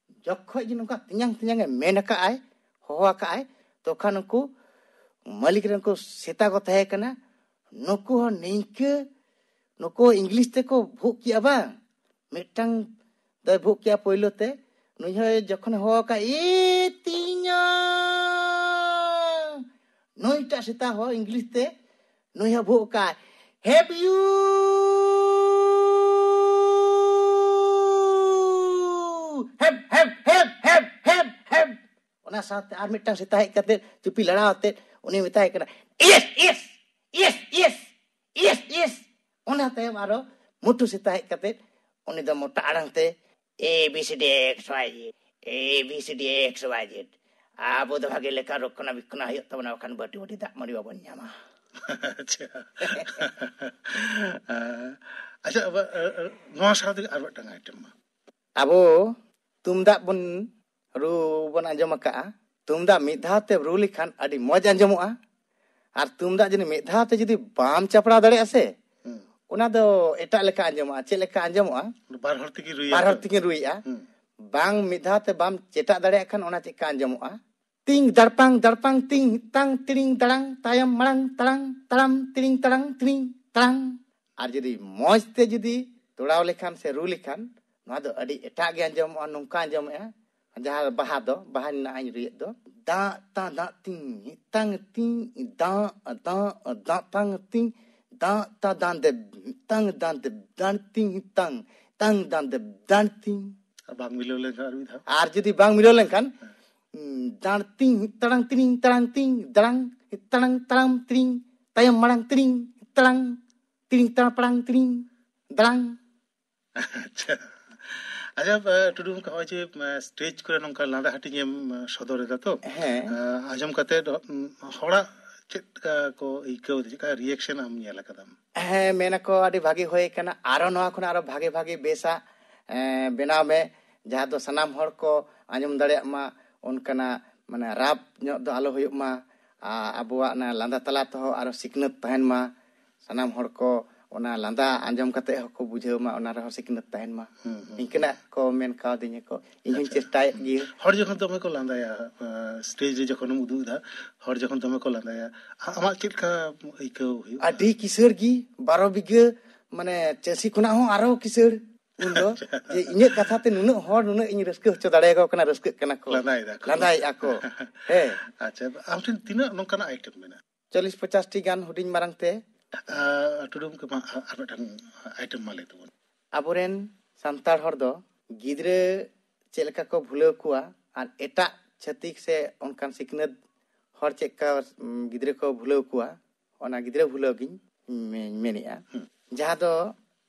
ᱡᱚᱠᱷᱚᱡ ᱜᱮ ᱱᱚᱝᱠᱟ ᱛᱤᱧᱟᱝ, ᱛᱤᱧᱟᱝ ᱮ ᱢᱮᱱ ᱟᱠᱟᱫ ᱟᱭ, ᱦᱚᱦᱚ ᱟᱠᱟᱫ ᱟᱭ, ᱛᱚᱠᱷᱟᱱ ᱩᱱᱠᱩ ᱢᱟᱹᱞᱤᱠ ᱨᱮᱱ ᱠᱚ ᱥᱮᱛᱟ ᱠᱚ ᱛᱟᱦᱮᱸ ᱠᱟᱱᱟ, ᱱᱩᱠᱩ ᱦᱚᱸ ᱱᱤᱝᱠᱟᱹ, ᱱᱩᱠᱩ ᱤᱝᱞᱤᱥ ᱛᱮᱠᱚ ᱵᱷᱩᱜ ᱠᱮᱜᱼᱟ ᱵᱟᱝ᱾ ᱢᱤᱫᱴᱟᱝ ᱫᱚᱭ ᱵᱷᱩᱜ ᱠᱮᱜᱼᱟ ᱯᱳᱭᱞᱳ ᱛᱮ, ᱱᱩᱭ ᱦᱚᱸ ᱡᱚᱠᱷᱚᱱᱮ ᱦᱚᱦᱚ ᱟᱠᱟᱫ, "ᱮ ᱛᱤᱧᱟ", ᱱᱩᱭᱴᱟᱜ ᱥᱮᱛᱟ ᱦᱚᱸ ᱤᱝᱞᱤᱥ ᱛᱮ ᱱᱩᱭ ᱦᱚᱸ ᱵᱷᱩᱜ ᱟᱠᱟᱫ, "Have you? Have, have, have, have, have, have." ᱚᱱᱟ ᱥᱟᱶᱛᱮ ᱟᱨ ᱢᱤᱫᱴᱟᱝ ᱥᱮᱛᱟ ᱦᱮᱡ ᱠᱟᱛᱮ ᱪᱩᱯᱤ ᱞᱟᱲᱟᱣ ᱟᱛᱮ ᱩᱱᱤ ᱢᱮᱛᱟᱭ ᱠᱟᱱᱟ, "Yes, Yes, Yes, Yes, Yes, Yes, Yes." ᱚᱱᱟ ᱛᱟᱭᱚᱢ ᱟᱨᱚ ᱢᱩᱴᱷᱩ ᱥᱮᱛᱟ ᱦᱮᱡ ᱠᱟᱛᱮ ᱩᱱᱤ ᱫᱚ ᱢᱚᱴᱟ ᱟᱲᱟᱝ ᱛᱮ, "A B C D X Y Z, A B C D X Y Z, ᱟᱵᱚ ᱫᱚ ᱵᱷᱟᱜᱮ ᱞᱮᱠᱟ ᱨᱚᱠᱠᱷᱚᱱᱟ ᱵᱮᱠᱠᱷᱚᱱᱟ ᱦᱩᱭᱩᱜ ᱛᱟᱵᱚᱱᱟ, ᱵᱟᱠᱷᱟᱱ ᱵᱟᱹᱴᱤ ᱵᱟᱹᱴᱤ ᱫᱟᱜ ᱢᱟᱹᱰᱤ ᱵᱟᱵᱚᱱ ᱧᱟᱢᱟ᱾" ᱟᱪᱪᱷᱟ᱾ ᱟᱪᱪᱷᱟ, ᱟᱵᱟᱨ, ᱟᱨ, ᱟᱨ, ᱱᱚᱣᱟ ᱥᱟᱶ ᱛᱮᱜᱮ ᱟᱨ ᱢᱤᱫᱴᱟᱝ ᱟᱭᱴᱮᱢ ᱢᱟ᱾ ᱟᱵᱚ ᱛᱩᱢᱫᱟᱜ ᱵᱚᱱ ᱨᱩ ᱵᱚᱱ ᱟᱸᱡᱚᱢ ᱟᱠᱟᱜᱼᱟ, ᱛᱩᱢᱫᱟᱜ ᱢᱤᱫ ᱫᱷᱟᱣ ᱛᱮ ᱨᱩ ᱞᱮᱠᱷᱟᱱ ᱟᱹᱰᱤ ᱢᱚᱡᱽ ᱟᱸᱡᱚᱢᱚᱜᱼᱟ᱾ ᱟᱨ ᱛᱩᱢᱫᱟᱜ ᱡᱩᱫᱤ ᱢᱤᱫ ᱫᱷᱟᱣ ᱛᱮ ᱡᱩᱫᱤ ᱵᱟᱢ ᱪᱟᱯᱲᱟᱣ ᱫᱟᱲᱮᱭᱟᱜᱼᱟ ᱥᱮ, ᱦᱩᱸ᱾ ᱚᱱᱟ ᱫᱚ ᱮᱴᱟᱜ ᱞᱮᱠᱟ ᱟᱸᱡᱚᱢᱚᱜᱼᱟ᱾ ᱪᱮᱫ ᱞᱮᱠᱟ ᱟᱸᱡᱚᱢᱚᱜᱼᱟ? ᱵᱟᱨ ᱦᱚᱲ ᱛᱮᱠᱤᱱ ᱨᱩᱭᱟ ᱵᱟᱨ ᱦᱚᱲ ᱛᱚ᱾ ᱛᱮᱠᱤᱱ ᱨᱩᱭᱮᱜᱼᱟ᱾ ᱦᱩᱸ᱾ ᱵᱟᱝ ᱢᱤᱫ ᱫᱷᱟᱣ ᱛᱮ ᱵᱟᱢ ᱪᱮᱴᱟᱜ ᱫᱟᱲᱮᱭᱟᱜ ᱠᱷᱟᱱ ᱚᱱᱟ ᱪᱮᱫ ᱞᱮᱠᱟ ᱟᱸᱡᱚᱢᱚᱜᱼᱟ? ᱛᱤᱝ ᱫᱟᱲᱯᱟᱝ ᱫᱟᱲᱯᱟᱝ ᱛᱤᱝ ᱛᱟᱝ ᱛᱤᱲᱤᱝ ᱫᱟᱲᱟᱝ ᱛᱟᱭᱚᱢ ᱢᱟᱲᱟᱝ ᱛᱟᱲᱟᱝ ᱛᱟᱲᱟᱢ ᱛᱤᱲᱤᱝ ᱛᱟᱲᱟᱝ ᱛᱤᱲᱤᱝ ᱛᱟᱲᱟᱝ᱾ ᱟᱨ ᱡᱩᱫᱤ ᱢᱚᱡᱽ ᱛᱮ ᱡᱩᱫᱤ ᱛᱚᱲᱟᱣ ᱞᱮᱠᱷᱟᱱ ᱥᱮ ᱨᱩ ᱞᱮᱠᱷᱟᱱ, ᱱᱚᱣᱟ ᱫᱚ ᱟᱹᱰᱤ ᱮᱴᱟᱜ ᱜᱮ ᱟᱸᱡᱚᱢᱚᱜᱼᱟ᱾ ᱱᱚᱝᱠᱟ ᱟᱸᱡᱚᱢᱚᱜᱼᱟ, ᱡᱟᱦᱟᱸ ᱵᱟᱦᱟ ᱫᱚ, ᱵᱟᱦᱟ ᱨᱮᱱᱟᱜ ᱤᱧ ᱨᱩᱭᱮᱫ ᱫᱚ, ᱫᱟᱜ ᱛᱟ ᱫᱟᱜ ᱛᱤᱧ ᱛᱟᱝ ᱛᱤᱧ ᱫᱟᱜ ᱫᱟᱜ ᱫᱟᱜ ᱛᱟᱝ ᱛᱤᱧ ᱫᱟᱜ ᱛᱟ ᱫᱟᱱ ᱫᱮ ᱛᱟᱝ ᱫᱟᱱ ᱫᱮ ᱫᱟᱱ ᱛᱤᱧ ᱛᱟᱝ ᱛᱟᱝ ᱫᱟᱱ ᱫᱮ ᱫᱟᱱ ᱛᱤᱧ᱾ ᱟᱨ ᱵᱟᱝ ᱢᱤᱞᱟᱹᱣ ᱞᱮᱱᱠᱷᱟᱱ ᱟᱨ ᱢᱤᱫ ᱫᱷᱟᱣ? ᱟᱨ ᱡᱩᱫᱤ ᱵᱟᱝ ᱢᱤᱞᱟᱹᱣ ᱞᱮᱱᱠᱷᱟᱱ, ᱦᱮᱸ᱾ ᱩᱸ, ᱫᱟᱲ ᱛᱤᱧ, ᱛᱟᱲᱟᱝ ᱛᱤᱲᱤᱝ, ᱛᱟᱲᱟᱝ ᱛᱤᱧ, ᱫᱟᱲᱟᱝ, ᱛᱟᱲᱟᱝ, ᱛᱟᱲᱟᱢ ᱛᱤᱲᱤᱝ, ᱛᱟᱭᱚᱢ ᱢᱟᱲᱟᱝ ᱛᱤᱲᱤᱝ, ᱛᱟᱲᱟᱝ, ᱛᱤᱲᱤᱝ, ᱛᱟᱲᱟᱝ, ᱯᱟᱲᱟᱝ, ᱛᱤᱲᱤᱝ, ᱫᱟᱲᱟᱝ᱾ ᱟᱪᱪᱷᱟ᱾ ᱟᱪᱪᱷᱟ, ᱮ, ᱴᱩᱰᱩ ᱜᱚᱢᱠᱮ, ᱱᱚᱜᱼᱚᱭ ᱡᱮ, ᱮ, ᱥᱴᱮᱡᱽ ᱠᱚᱨᱮ ᱱᱚᱝᱠᱟ ᱞᱟᱸᱫᱟ ᱦᱟᱹᱴᱤᱧ ᱮᱢ, ᱮ, ᱥᱚᱫᱚᱨ ᱮᱫᱟ ᱛᱚ? ᱦᱮᱸ᱾ ᱮ, ᱟᱸᱡᱚᱢ ᱠᱟᱛᱮ, ᱩᱸ, ᱦᱚᱲᱟᱜ ᱪᱮᱫ ᱞᱮᱠᱟ ᱠᱚ ᱟᱹᱭᱠᱟᱹᱣ ᱮᱫᱟ, ᱪᱮᱫ ᱞᱮᱠᱟ ᱨᱤᱭᱮᱠᱥᱚᱱ ᱮᱢ ᱧᱮᱞ ᱟᱠᱟᱫᱟᱢ? ᱦᱮᱸ, ᱢᱮᱱᱟᱠᱚ ᱟᱹᱰᱤ ᱵᱷᱟᱜᱤ ᱦᱩᱭ ᱟᱠᱟᱱᱟ, ᱟᱨᱚ ᱱᱚᱣᱟ ᱠᱷᱚᱱᱟᱜ ᱟᱨᱚ ᱵᱷᱟᱜᱤ ᱵᱷᱟᱜᱤ ᱵᱮᱥᱟᱜ, ᱮ, ᱵᱮᱱᱟᱣ ᱢᱮ, ᱡᱟᱦᱟᱸ ᱫᱚ ᱥᱟᱱᱟᱢ ᱦᱚᱲ ᱠᱚ ᱟᱸᱡᱚᱢ ᱫᱟᱲᱮᱭᱟᱜ ᱢᱟ, ᱚᱱᱠᱟᱱᱟᱜ ᱢᱟᱱᱮ ᱨᱟᱯ ᱧᱚᱜ ᱫᱚ ᱟᱞᱚ ᱦᱩᱭᱩᱜ ᱢᱟ᱾ ᱟ-, ᱟᱵᱚᱣᱟᱜ ᱚᱱᱟ ᱞᱟᱸᱫᱟ ᱛᱟᱞᱟ ᱛᱮᱦᱚᱸ ᱟᱨᱚ ᱥᱤᱠᱷᱱᱟᱹᱛ ᱛᱟᱦᱮᱱ ᱢᱟ, ᱥᱟᱱᱟᱢ ᱦᱚᱲ ᱠᱚ ᱚᱱᱟ ᱞᱟᱸᱫᱟ ᱟᱸᱡᱚᱢ ᱠᱟᱛᱮ ᱦᱚᱸᱠᱚ ᱵᱩᱡᱷᱟᱹᱣ ᱢᱟ, ᱚᱱᱟ ᱨᱮᱦᱚᱸ ᱥᱤᱠᱷᱱᱟᱹᱛ ᱛᱟᱦᱮᱱ ᱢᱟ᱾ ᱦᱩᱸ, ᱦᱩᱸ᱾ ᱤᱱᱠᱟᱹᱱᱟᱜ ᱠᱚ ᱢᱮᱱ ᱠᱟᱣᱫᱤᱧᱟ ᱠᱚ, ᱤᱧ ᱦᱚᱧ ᱟᱪᱪᱷᱟ᱾ ᱪᱮᱥᱴᱟᱭᱮᱫ ᱜᱮᱭᱟ᱾ ᱦᱚᱲ ᱡᱚᱠᱷᱚᱱ ᱫᱚᱢᱮ ᱠᱚ ᱞᱟᱸᱫᱟᱭᱟ, ᱟ, ᱥᱴᱮᱡᱽ ᱨᱮ ᱡᱚᱠᱷᱚᱱᱮᱢ ᱩᱫᱩᱜ ᱮᱫᱟ, ᱦᱚᱲ ᱡᱚᱠᱷᱚᱱ ᱫᱚᱢᱮ ᱠᱚ ᱞᱟᱸᱫᱟᱭᱟ, ᱟ-, ᱟᱢᱟᱜ ᱪᱮᱫ ᱞᱮᱠᱟ ᱟᱹᱭᱠᱟᱹᱣ ᱦᱩᱭᱩᱜᱼᱟ? ᱟᱹᱰᱤ ᱠᱤᱥᱟᱹᱬ ᱜᱮ, ᱵᱟᱨᱚ ᱵᱤᱜᱷᱟᱹ, ᱢᱟᱱᱮ, ᱪᱟᱹᱥᱤ ᱠᱷᱚᱱᱟᱜ ᱦᱚᱸ ᱟᱨᱚ ᱠᱤᱥᱟᱹᱬ᱾ ᱩᱱᱫᱚ ᱟᱪᱪᱷᱟ᱾ ᱡᱮ ᱤᱧᱟᱹᱜ ᱠᱟᱛᱷᱟ ᱛᱮ ᱱᱩᱱᱟᱹᱜ ᱦᱚᱲ ᱱᱩᱱᱟᱹᱜ ᱤᱧ ᱨᱟᱹᱥᱠᱟᱹ ᱦᱚᱪᱚ ᱫᱟᱲᱮᱭᱟᱠᱚ ᱠᱟᱱᱟ, ᱨᱟᱹᱥᱠᱟᱹᱜ ᱠᱟᱱᱟ ᱠᱚ, ᱞᱟᱸᱫᱟᱭᱮᱫᱟ ᱠᱚ᱾ ᱞᱟᱸᱫᱟᱭᱮᱫᱼᱟ ᱠᱚ᱾ ᱦᱮᱸ᱾ ᱟᱪᱪᱷᱟ, ᱟᱢ ᱴᱷᱮᱱ ᱛᱤᱱᱟᱹᱜ ᱱᱚᱝᱠᱟᱱᱟᱜ ᱟᱭᱴᱮᱢ ᱢᱮᱱᱟᱜᱼᱟ? ᱪᱚᱞᱞᱤᱥ ᱯᱚᱪᱟᱥ ᱴᱤ ᱜᱟᱱ ᱦᱩᱰᱤᱧ ᱢᱟᱨᱟᱝ ᱛᱮ᱾ ᱟᱨ ᱴᱩᱰᱩ ᱜᱚᱢᱠᱮ, ᱢᱟ ᱟᱨ ᱢᱤᱫᱴᱟᱝ ᱟᱭᱴᱮᱢ ᱢᱟ ᱞᱟᱹᱭ ᱛᱟᱵᱚᱱ᱾ ᱟᱵᱚᱨᱮᱱ ᱥᱟᱱᱛᱟᱲ ᱦᱚᱲ ᱫᱚ ᱜᱤᱫᱽᱨᱟᱹ ᱪᱮᱫ ᱞᱮᱠᱟ ᱠᱚ ᱵᱷᱩᱞᱟᱹᱣ ᱠᱚᱣᱟ ᱟᱨ ᱮᱴᱟᱜ ᱪᱷᱟᱹᱛᱤᱠ ᱥᱮ ᱚᱱᱠᱟᱱ ᱥᱤᱠᱷᱱᱟᱹᱛ ᱦᱚᱲ ᱪᱮᱫᱠᱟ ᱜᱤᱫᱽᱨᱟᱹ ᱠᱚ ᱵᱷᱩᱞᱟᱹᱣ ᱠᱚᱣᱟ, ᱚᱱᱟ ᱜᱤᱫᱽᱨᱟᱹ ᱵᱷᱩᱞᱟᱹᱣ ᱜᱤᱧ ᱢᱮᱱᱮᱫᱼᱟ᱾ ᱡᱟᱦᱟᱸ ᱫᱚ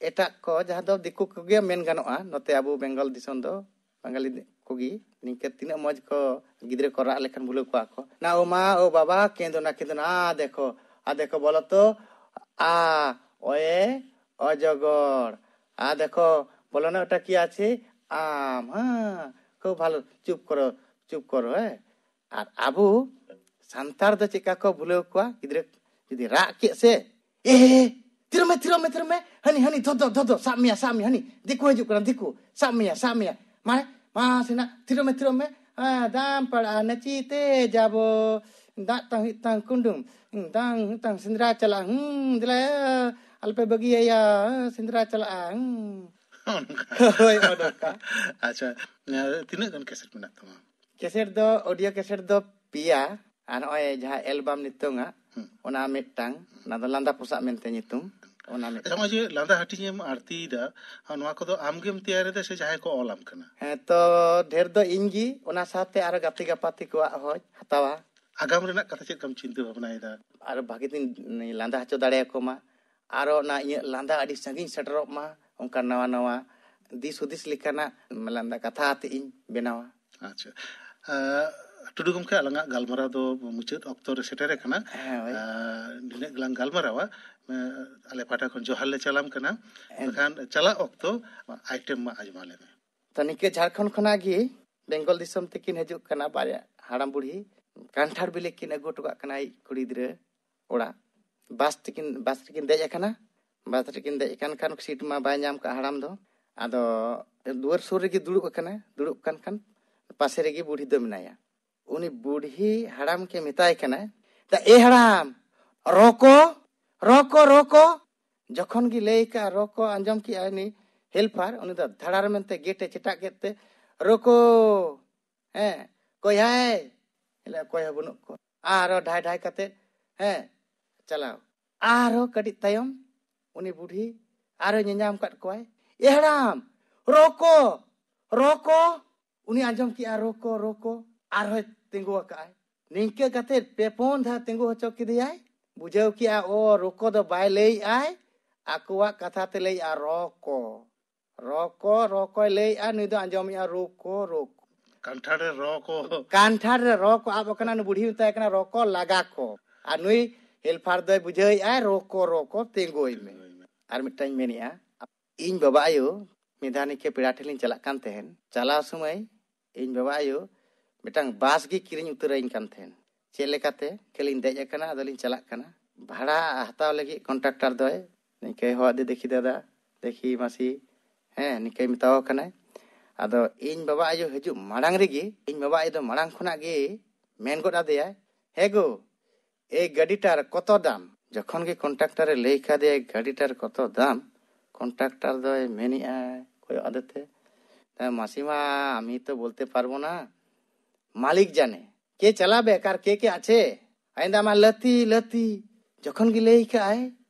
ᱮᱴᱟᱜ ᱠᱚ, ᱡᱟᱦᱟᱸ ᱫᱚ ᱫᱤᱠᱩ ᱠᱚᱜᱮ ᱢᱮᱱ ᱜᱟᱱᱚᱜᱼᱟ, ᱱᱚᱛᱮ ᱟᱵᱚ ᱵᱮᱝᱜᱚᱞ ᱫᱤᱥᱚᱢ ᱫᱚ ᱵᱟᱝᱜᱟᱞᱤ ᱠᱚᱜᱮ ᱱᱤᱝᱠᱟᱹ ᱛᱤᱱᱟᱹᱜ ᱢᱚᱡᱽ ᱠᱚ ᱜᱤᱫᱽᱨᱟᱹ ᱠᱚ ᱨᱟᱜ ᱞᱮᱠᱷᱟᱱ ᱵᱷᱩᱞᱟᱹᱣ ᱠᱚᱣᱟ ᱠᱚ, "ᱱᱟ ᱳ ᱢᱟ, ᱳ ᱵᱟᱵᱟ, ᱠᱮᱸᱫᱚ ᱱᱟ, ᱠᱮᱸᱫᱚ ᱱᱟ, ᱟ ᱫᱮᱠᱷᱚ, ᱟ ᱫᱮᱠᱷᱚ, ᱵᱚᱞᱚ ᱛᱚ, ᱟ, ᱚᱭᱮ, ᱚᱡᱚᱜᱚᱲ, ᱟ ᱫᱮᱠᱷᱚ, ᱵᱚᱞᱚ ᱱᱟ, ᱳᱴᱟ ᱠᱤ ᱟᱪᱷᱮ, ᱟᱢ, ᱦᱮᱸ, ᱠᱷᱩᱵ ᱵᱷᱟᱞᱚ, ᱪᱩᱯ ᱠᱚᱨᱚ, ᱪᱩᱯ ᱠᱚᱨᱚ, ᱦᱮᱸ?" ᱟᱨ ᱟᱵᱚ ᱥᱟᱱᱛᱟᱲ ᱫᱚ ᱪᱮᱫᱠᱟ ᱠᱚ ᱵᱷᱩᱞᱟᱹᱣ ᱠᱚᱣᱟ, ᱜᱤᱫᱽᱨᱟᱹ ᱡᱩᱫᱤ ᱨᱟᱜ ᱠᱮᱫ ᱥᱮ, "ᱮ, ᱛᱷᱤᱨᱚᱜ ᱢᱮ, ᱛᱷᱤᱨᱚᱜ ᱢᱮ, ᱛᱷᱤᱨᱚᱜ ᱢᱮ, ᱦᱟᱹᱱᱤ, ᱦᱟᱹᱱᱤ, ᱫᱷᱚᱫᱚ, ᱫᱷᱚᱫᱚ, ᱥᱟᱵ ᱢᱮᱭᱟ, ᱥᱟᱵ ᱢᱮᱭᱟ, ᱦᱟᱹᱱᱤ, ᱫᱤᱠᱩ ᱦᱤᱡᱩᱜ ᱠᱟᱱᱟ, ᱫᱤᱠᱩ, ᱥᱟᱵ ᱢᱮᱭᱟ, ᱥᱟᱵ ᱢᱮᱭᱟ, ᱢᱟᱱᱮ, ᱢᱟ ᱥᱮᱱᱟᱜ, ᱛᱷᱤᱨᱚᱜ ᱢᱮ, ᱛᱷᱤᱨᱚᱜ ᱢᱮ, ᱦᱮᱸ, ᱫᱟᱢ ᱯᱟᱲᱟᱜᱼᱟ, ᱱᱟᱹᱪᱤ ᱛᱮ ᱡᱟᱵᱚ, ᱫᱟᱜ ᱛᱟᱝ ᱦᱩᱭᱩᱜ ᱛᱟᱝ ᱠᱩᱸᱰᱩᱢ, ᱫᱟᱝ ᱦᱩᱭᱩᱜ ᱛᱟᱝ ᱥᱮᱸᱫᱽᱨᱟ ᱪᱟᱞᱟᱜᱼᱟ, ᱦᱩᱸ, ᱫᱮᱞᱟ, ᱟᱞᱚᱯᱮ ᱵᱟᱹᱜᱤᱭᱟᱭᱟ, ᱥᱮᱸᱫᱽᱨᱟ ᱪᱟᱞᱟᱜᱼᱟ, ᱦᱩᱸ᱾ ᱚᱱᱠᱟ᱾ ᱦᱳᱭ, ᱚᱱᱠᱟ᱾ ᱟᱪᱪᱷᱟ, ᱛᱤᱱᱟᱹᱜ ᱜᱟᱱ ᱠᱮᱥᱮᱴ ᱢᱮᱱᱟᱜ ᱛᱟᱢᱟ? ᱠᱮᱥᱮᱴ ᱫᱚ, ᱚᱰᱤᱭᱳ ᱠᱮᱥᱮᱴ ᱫᱚ ᱯᱮᱭᱟ, ᱟᱨ ᱱᱚᱜᱼᱚᱭ ᱡᱟᱦᱟᱸ ᱮᱞᱵᱟᱢ ᱱᱤᱛᱚᱝᱟᱜ, ᱦᱩᱸ᱾ ᱚᱱᱟ ᱢᱤᱫᱴᱟᱝ, ᱚᱱᱟ ᱫᱚ ᱞᱟᱸᱫᱟ ᱯᱚᱥᱟᱜ ᱢᱮᱱᱛᱮ ᱧᱩᱛᱩᱢ, ᱚᱱᱟ ᱟᱪᱪᱷᱟ, ᱢᱤᱫᱴᱟᱝ᱾ ᱱᱚᱜᱼᱚᱭ ᱡᱮ ᱞᱟᱸᱫᱟ ᱦᱟᱹᱴᱤᱧ ᱮᱢ ᱟᱬᱛᱤᱭᱮᱫᱟ, ᱱᱚᱣᱟ ᱠᱚᱫᱚ ᱟᱢᱜᱮᱢ ᱛᱮᱭᱟᱨ ᱮᱫᱟ ᱥᱮ ᱡᱟᱦᱟᱸᱭ ᱠᱚ ᱚᱞᱟᱢ ᱠᱟᱱᱟ? ᱦᱮᱸ, ᱛᱚ ᱰᱷᱮᱨ ᱫᱚ ᱤᱧ ᱜᱮ, ᱚᱱᱟ ᱥᱟᱶᱛᱮ ᱟᱨᱚ ᱜᱟᱛᱮ ᱜᱟᱯᱟᱛᱮ ᱠᱚᱣᱟᱜ ᱦᱚᱸᱧ ᱦᱟᱛᱟᱣᱟ᱾ ᱟᱜᱟᱢ ᱨᱮᱱᱟᱜ ᱠᱟᱛᱷᱟ ᱪᱮᱫ ᱞᱮᱠᱟᱢ ᱪᱤᱱᱛᱟᱹ ᱵᱷᱟᱵᱽᱱᱟᱭᱮᱫᱟ? ᱟᱨ ᱵᱷᱟᱜᱮ ᱛᱤᱧ ᱞᱟᱸᱫᱟ ᱦᱚᱪᱚ ᱫᱟᱲᱮᱭᱟᱠᱚ ᱢᱟ, ᱟᱨᱚ ᱚᱱᱟ ᱤᱧᱟᱹᱜ ᱞᱟᱸᱫᱟ ᱟᱹᱰᱤ ᱥᱟᱺᱜᱤᱧ ᱥᱮᱴᱮᱨᱚᱜ ᱢᱟ, ᱚᱱᱠᱟ ᱱᱟᱣᱟ ᱱᱟᱣᱟ ᱫᱤᱥ ᱦᱩᱫᱤᱥ ᱞᱮᱠᱟᱱᱟᱜ ᱞᱟᱸᱫᱟ ᱠᱟᱛᱷᱟ ᱟᱛᱮ ᱤᱧ ᱵᱮᱱᱟᱣᱟ᱾ ᱟᱪᱪᱷᱟ᱾ ᱟᱸ, ᱴᱩᱰᱩ ᱜᱚᱢᱠᱮ, ᱟᱞᱟᱝᱟᱜ ᱜᱟᱞᱢᱟᱨᱟᱣ ᱫᱚ ᱢᱩᱪᱟᱹᱫ ᱚᱠᱛᱚ ᱨᱮ ᱥᱮᱴᱮᱨ ᱟᱠᱟᱱᱟ᱾ ᱦᱮᱸ, ᱦᱳᱭ᱾ ᱟᱸ, ᱱᱤᱱᱟᱹᱜ ᱜᱮᱞᱟᱝ ᱜᱟᱞᱢᱟᱨᱟᱣᱟ᱾ ᱟᱸ, ᱟᱞᱮ ᱯᱟᱦᱴᱟ ᱠᱷᱚᱱ ᱡᱚᱦᱟᱨ ᱞᱮ ᱪᱟᱞᱟᱢ ᱠᱟᱱᱟ᱾ ᱦᱮᱸ᱾ ᱢᱮᱱᱠᱷᱟᱱ ᱪᱟᱞᱟᱜ ᱚᱠᱛᱚ ᱟᱭᱴᱮᱢ ᱢᱟ ᱟᱸᱡᱚᱢ ᱟᱞᱮ ᱢᱮ᱾ ᱛᱚ, ᱱᱤᱝᱠᱟᱹ ᱡᱷᱟᱲᱠᱷᱚᱸᱰ ᱠᱷᱚᱱᱟᱜ ᱜᱮ ᱵᱮᱝᱜᱚᱞ ᱫᱤᱥᱚᱢ ᱛᱮᱠᱤᱱ ᱦᱤᱡᱩᱜ ᱠᱟᱱᱟ, ᱵᱟᱨᱭᱟ ᱦᱟᱲᱟᱢ ᱵᱩᱲᱦᱤ ᱠᱟᱱᱴᱷᱟᱲ ᱵᱤᱞᱤ ᱠᱤᱱ ᱟᱹᱜᱩ ᱦᱚᱴᱚ ᱠᱟᱜ ᱠᱟᱱᱟ ᱟᱡ ᱠᱩᱲᱤ ᱜᱤᱫᱽᱨᱟᱹ ᱚᱲᱟᱜ᱾ ᱵᱟᱥ ᱛᱮᱠᱤᱱ, ᱵᱟᱥ ᱨᱮᱠᱤᱱ ᱫᱮᱡ ᱟᱠᱟᱱᱟ᱾ ᱵᱟᱥ ᱨᱮᱠᱤᱱ ᱫᱮᱡ ᱟᱠᱟᱱ ᱠᱷᱟᱱ ᱥᱤᱴ ᱢᱟ ᱵᱟᱭ ᱧᱟᱢ ᱠᱟᱜ ᱦᱟᱲᱟᱢ ᱫᱚ᱾ ᱟᱫᱚ ᱫᱩᱣᱟᱹᱨ ᱥᱩᱨ ᱨᱮᱜᱮ ᱫᱩᱲᱩᱵ ᱟᱠᱟᱱᱟᱭ᱾ ᱫᱩᱲᱩᱵ ᱠᱟᱱ ᱠᱷᱟᱱ ᱯᱟᱥᱮ ᱨᱮᱜᱮ ᱵᱩᱲᱦᱤ ᱫᱚ ᱢᱮᱱᱟᱭᱟ᱾ ᱩᱱᱤ ᱵᱩᱲᱦᱤ ᱦᱟᱲᱟᱢ ᱜᱮ ᱢᱮᱛᱟᱭ ᱠᱟᱱᱟᱭ, "ᱫᱟ, ᱮ ᱦᱟᱲᱟᱢ, ᱨᱚᱠᱚ, ᱨᱚᱠᱚ, ᱨᱚᱠᱚ!" ᱡᱚᱠᱷᱚᱱ ᱜᱮ ᱞᱟᱹᱭ ᱠᱟᱜᱼᱟ, ᱨᱚᱠᱚ ᱟᱸᱡᱚᱢ ᱠᱮᱜᱼᱟᱭ ᱩᱱᱤ ᱦᱮᱞᱯᱟᱨ, ᱩᱱᱤ ᱫᱚ ᱫᱷᱟᱲᱟᱨ ᱢᱮᱱᱛᱮ ᱜᱮᱴᱮ ᱪᱮᱴᱟᱜ ᱠᱮᱫ ᱛᱮ, "ᱨᱚᱠᱚ!" ᱦᱮᱸ, ᱚᱠᱚᱭ ᱦᱟᱭ? ᱞᱟᱹᱭ, ᱚᱠᱚᱭ ᱦᱚᱸ ᱵᱟᱹᱱᱩᱜ ᱠᱚᱣᱟ᱾ ᱟᱨᱚ ᱰᱷᱟᱭ ᱰᱷᱟᱭ ᱠᱟᱛᱮ, ᱦᱮᱸ, ᱪᱟᱞᱟᱣ᱾ ᱟᱨᱚ ᱠᱟᱹᱴᱤᱡ ᱛᱟᱭᱚᱢ ᱩᱱᱤ ᱵᱩᱰᱷᱤ ᱟᱨᱚ ᱧᱮᱧᱟᱢ ᱠᱟᱫ ᱠᱚᱣᱟᱭ, "ᱮ ᱦᱟᱲᱟᱢ, ᱨᱚᱠᱚ, ᱨᱚᱠᱚ!" ᱩᱱᱤ ᱟᱸᱡᱚᱢ ᱠᱮᱜᱼᱟ, "ᱨᱚᱠᱚ, ᱨᱚᱠᱚ!" ᱟᱨᱦᱚᱸᱭ ᱛᱤᱸᱜᱩ ᱟᱠᱟᱫᱼᱟᱭ᱾ ᱱᱤᱝᱠᱟᱹ ᱠᱟᱛᱮ ᱯᱮ ᱯᱩᱱ ᱫᱷᱟᱣ ᱛᱤᱸᱜᱩ ᱦᱚᱪᱚ ᱠᱮᱫᱮᱭᱟᱭ᱾ ᱵᱩᱡᱷᱟᱹᱣ ᱠᱮᱜᱼᱟ, ᱳ, ᱨᱳᱠᱳ ᱫᱚ ᱵᱟᱭ ᱞᱟᱹᱭᱮᱫᱼᱟᱭ, ᱟᱠᱚᱣᱟᱜ ᱠᱟᱛᱷᱟ ᱛᱮ ᱞᱟᱹᱭᱮᱫᱼᱟ, ᱨᱚ ᱠᱚ, ᱨᱚ ᱠᱚ, ᱨᱚ ᱠᱚᱭ ᱞᱟᱹᱭᱮᱫᱼᱟ, ᱱᱩᱭ ᱫᱚ ᱟᱸᱡᱚᱢᱮᱫᱼᱟ, ᱨᱳᱠᱳ, ᱨᱳᱠᱳ᱾ ᱠᱟᱱᱴᱷᱟᱲ ᱨᱮ ᱨᱚ ᱠᱚ᱾ ᱠᱟᱱᱴᱷᱟᱲ ᱨᱮ ᱨᱚ ᱠᱚ ᱟᱵ ᱟᱠᱟᱱᱟ, ᱱᱩᱭ ᱵᱩᱲᱦᱤ ᱢᱮᱛᱟᱭ ᱠᱟᱱᱟ, ᱨᱚ ᱠᱚ ᱞᱟᱜᱟ ᱠᱚ᱾ ᱟᱨ ᱱᱩᱭ ᱦᱮᱞᱯᱟᱨ ᱫᱚᱭ ᱵᱩᱡᱷᱟᱹᱣᱮᱫᱼᱟᱭ, ᱨᱚ ᱠᱚ, ᱨᱚ ᱠᱚ, ᱛᱤᱸᱜᱩᱭ ᱢᱮ᱾ ᱟᱨ ᱢᱤᱫᱴᱟᱝ ᱢᱮᱱᱮᱫᱼᱟ, ᱤᱧ ᱵᱟᱵᱟ ᱟᱭᱳ ᱢᱤᱫ ᱫᱷᱟᱣ ᱱᱤᱠᱟᱹ ᱯᱮᱲᱟ ᱴᱷᱮᱱ ᱞᱤᱧ ᱪᱟᱞᱟᱜ ᱠᱟᱱ ᱛᱟᱦᱮᱸᱱ᱾ ᱪᱟᱞᱟᱣ ᱥᱚᱢᱚᱭ ᱤᱧ ᱵᱟᱵᱟ ᱟᱭᱳ ᱢᱤᱫᱴᱟᱝ ᱵᱟᱥ ᱜᱮ ᱠᱤᱨᱤᱧ ᱩᱛᱟᱹᱨᱟᱹᱧ ᱠᱟᱱ ᱛᱟᱦᱮᱸᱱ᱾ ᱪᱮᱫ ᱞᱮᱠᱟᱛᱮ ᱠᱷᱟᱹᱞᱤᱧ ᱫᱮᱡ ᱟᱠᱟᱱᱟ, ᱟᱫᱚᱞᱤᱧ ᱪᱟᱞᱟᱜ ᱠᱟᱱᱟ᱾ ᱵᱷᱟᱲᱟ ᱦᱟᱛᱟᱣ ᱞᱟᱹᱜᱤᱫ ᱠᱚᱱᱴᱟᱠᱴᱟᱨ ᱫᱚᱭ ᱱᱤᱝᱠᱟᱹᱭ ᱦᱚᱦᱚ ᱟᱫᱮ, "ᱫᱮᱠᱷᱤ ᱫᱟᱫᱟ, ᱫᱮᱠᱷᱤ ᱢᱟᱹᱥᱤ, ᱦᱮᱸ," ᱱᱤᱝᱠᱟᱹᱭ ᱢᱮᱛᱟᱣ ᱠᱟᱱᱟᱭ᱾ ᱟᱫᱚ ᱤᱧ ᱵᱟᱵᱟ ᱟᱭᱳ ᱦᱤᱡᱩᱜ ᱢᱟᱲᱟᱝ ᱨᱮᱜᱮ ᱤᱧ ᱵᱟᱵᱟ ᱟᱭᱳ ᱫᱚ ᱢᱟᱲᱟᱝ ᱠᱷᱚᱱᱟᱜ ᱜᱮ ᱢᱮᱱ ᱜᱚᱫ ᱟᱫᱮᱭᱟᱭ, "ᱦᱮ ᱜᱳ, ᱮᱭ ᱜᱟᱹᱰᱤᱴᱟᱨ ᱠᱚᱛᱚ ᱫᱟᱢ?" ᱡᱚᱠᱷᱚᱱ ᱜᱮ ᱠᱚᱱᱴᱟᱠᱴᱟᱨᱮ ᱞᱟᱹᱭ ᱠᱟᱫᱮᱭᱟ, "ᱜᱟᱹᱰᱤᱴᱟᱨ ᱠᱚᱛᱚ ᱫᱟᱢ?" ᱠᱚᱱᱴᱟᱠᱴᱟᱨ ᱫᱚᱭ ᱢᱮᱱᱮᱜᱼᱟᱭ ᱠᱚᱭᱚᱜ ᱟᱫᱮᱛᱮ, "ᱢᱟᱹᱥᱤ ᱢᱟ, ᱟᱢ ᱦᱤ ᱛᱚ ᱵᱚᱞᱛᱮ ᱯᱟᱨᱵᱚ ᱱᱟ, ᱢᱟᱹᱞᱤᱠ ᱡᱟᱱᱮ, ᱠᱮ ᱪᱟᱞᱟᱵᱮ ᱟᱨ ᱠᱮ ᱠᱮ ᱟᱪᱷᱮ?" ᱟᱭ ᱫᱟ ᱟᱢᱟᱜ ᱞᱟᱹᱛᱤ, ᱞᱟᱹᱛᱤ᱾ ᱡᱚᱠᱷᱚᱱ ᱜᱮ ᱞᱟᱹᱭ ᱠᱟᱜᱼᱟᱭ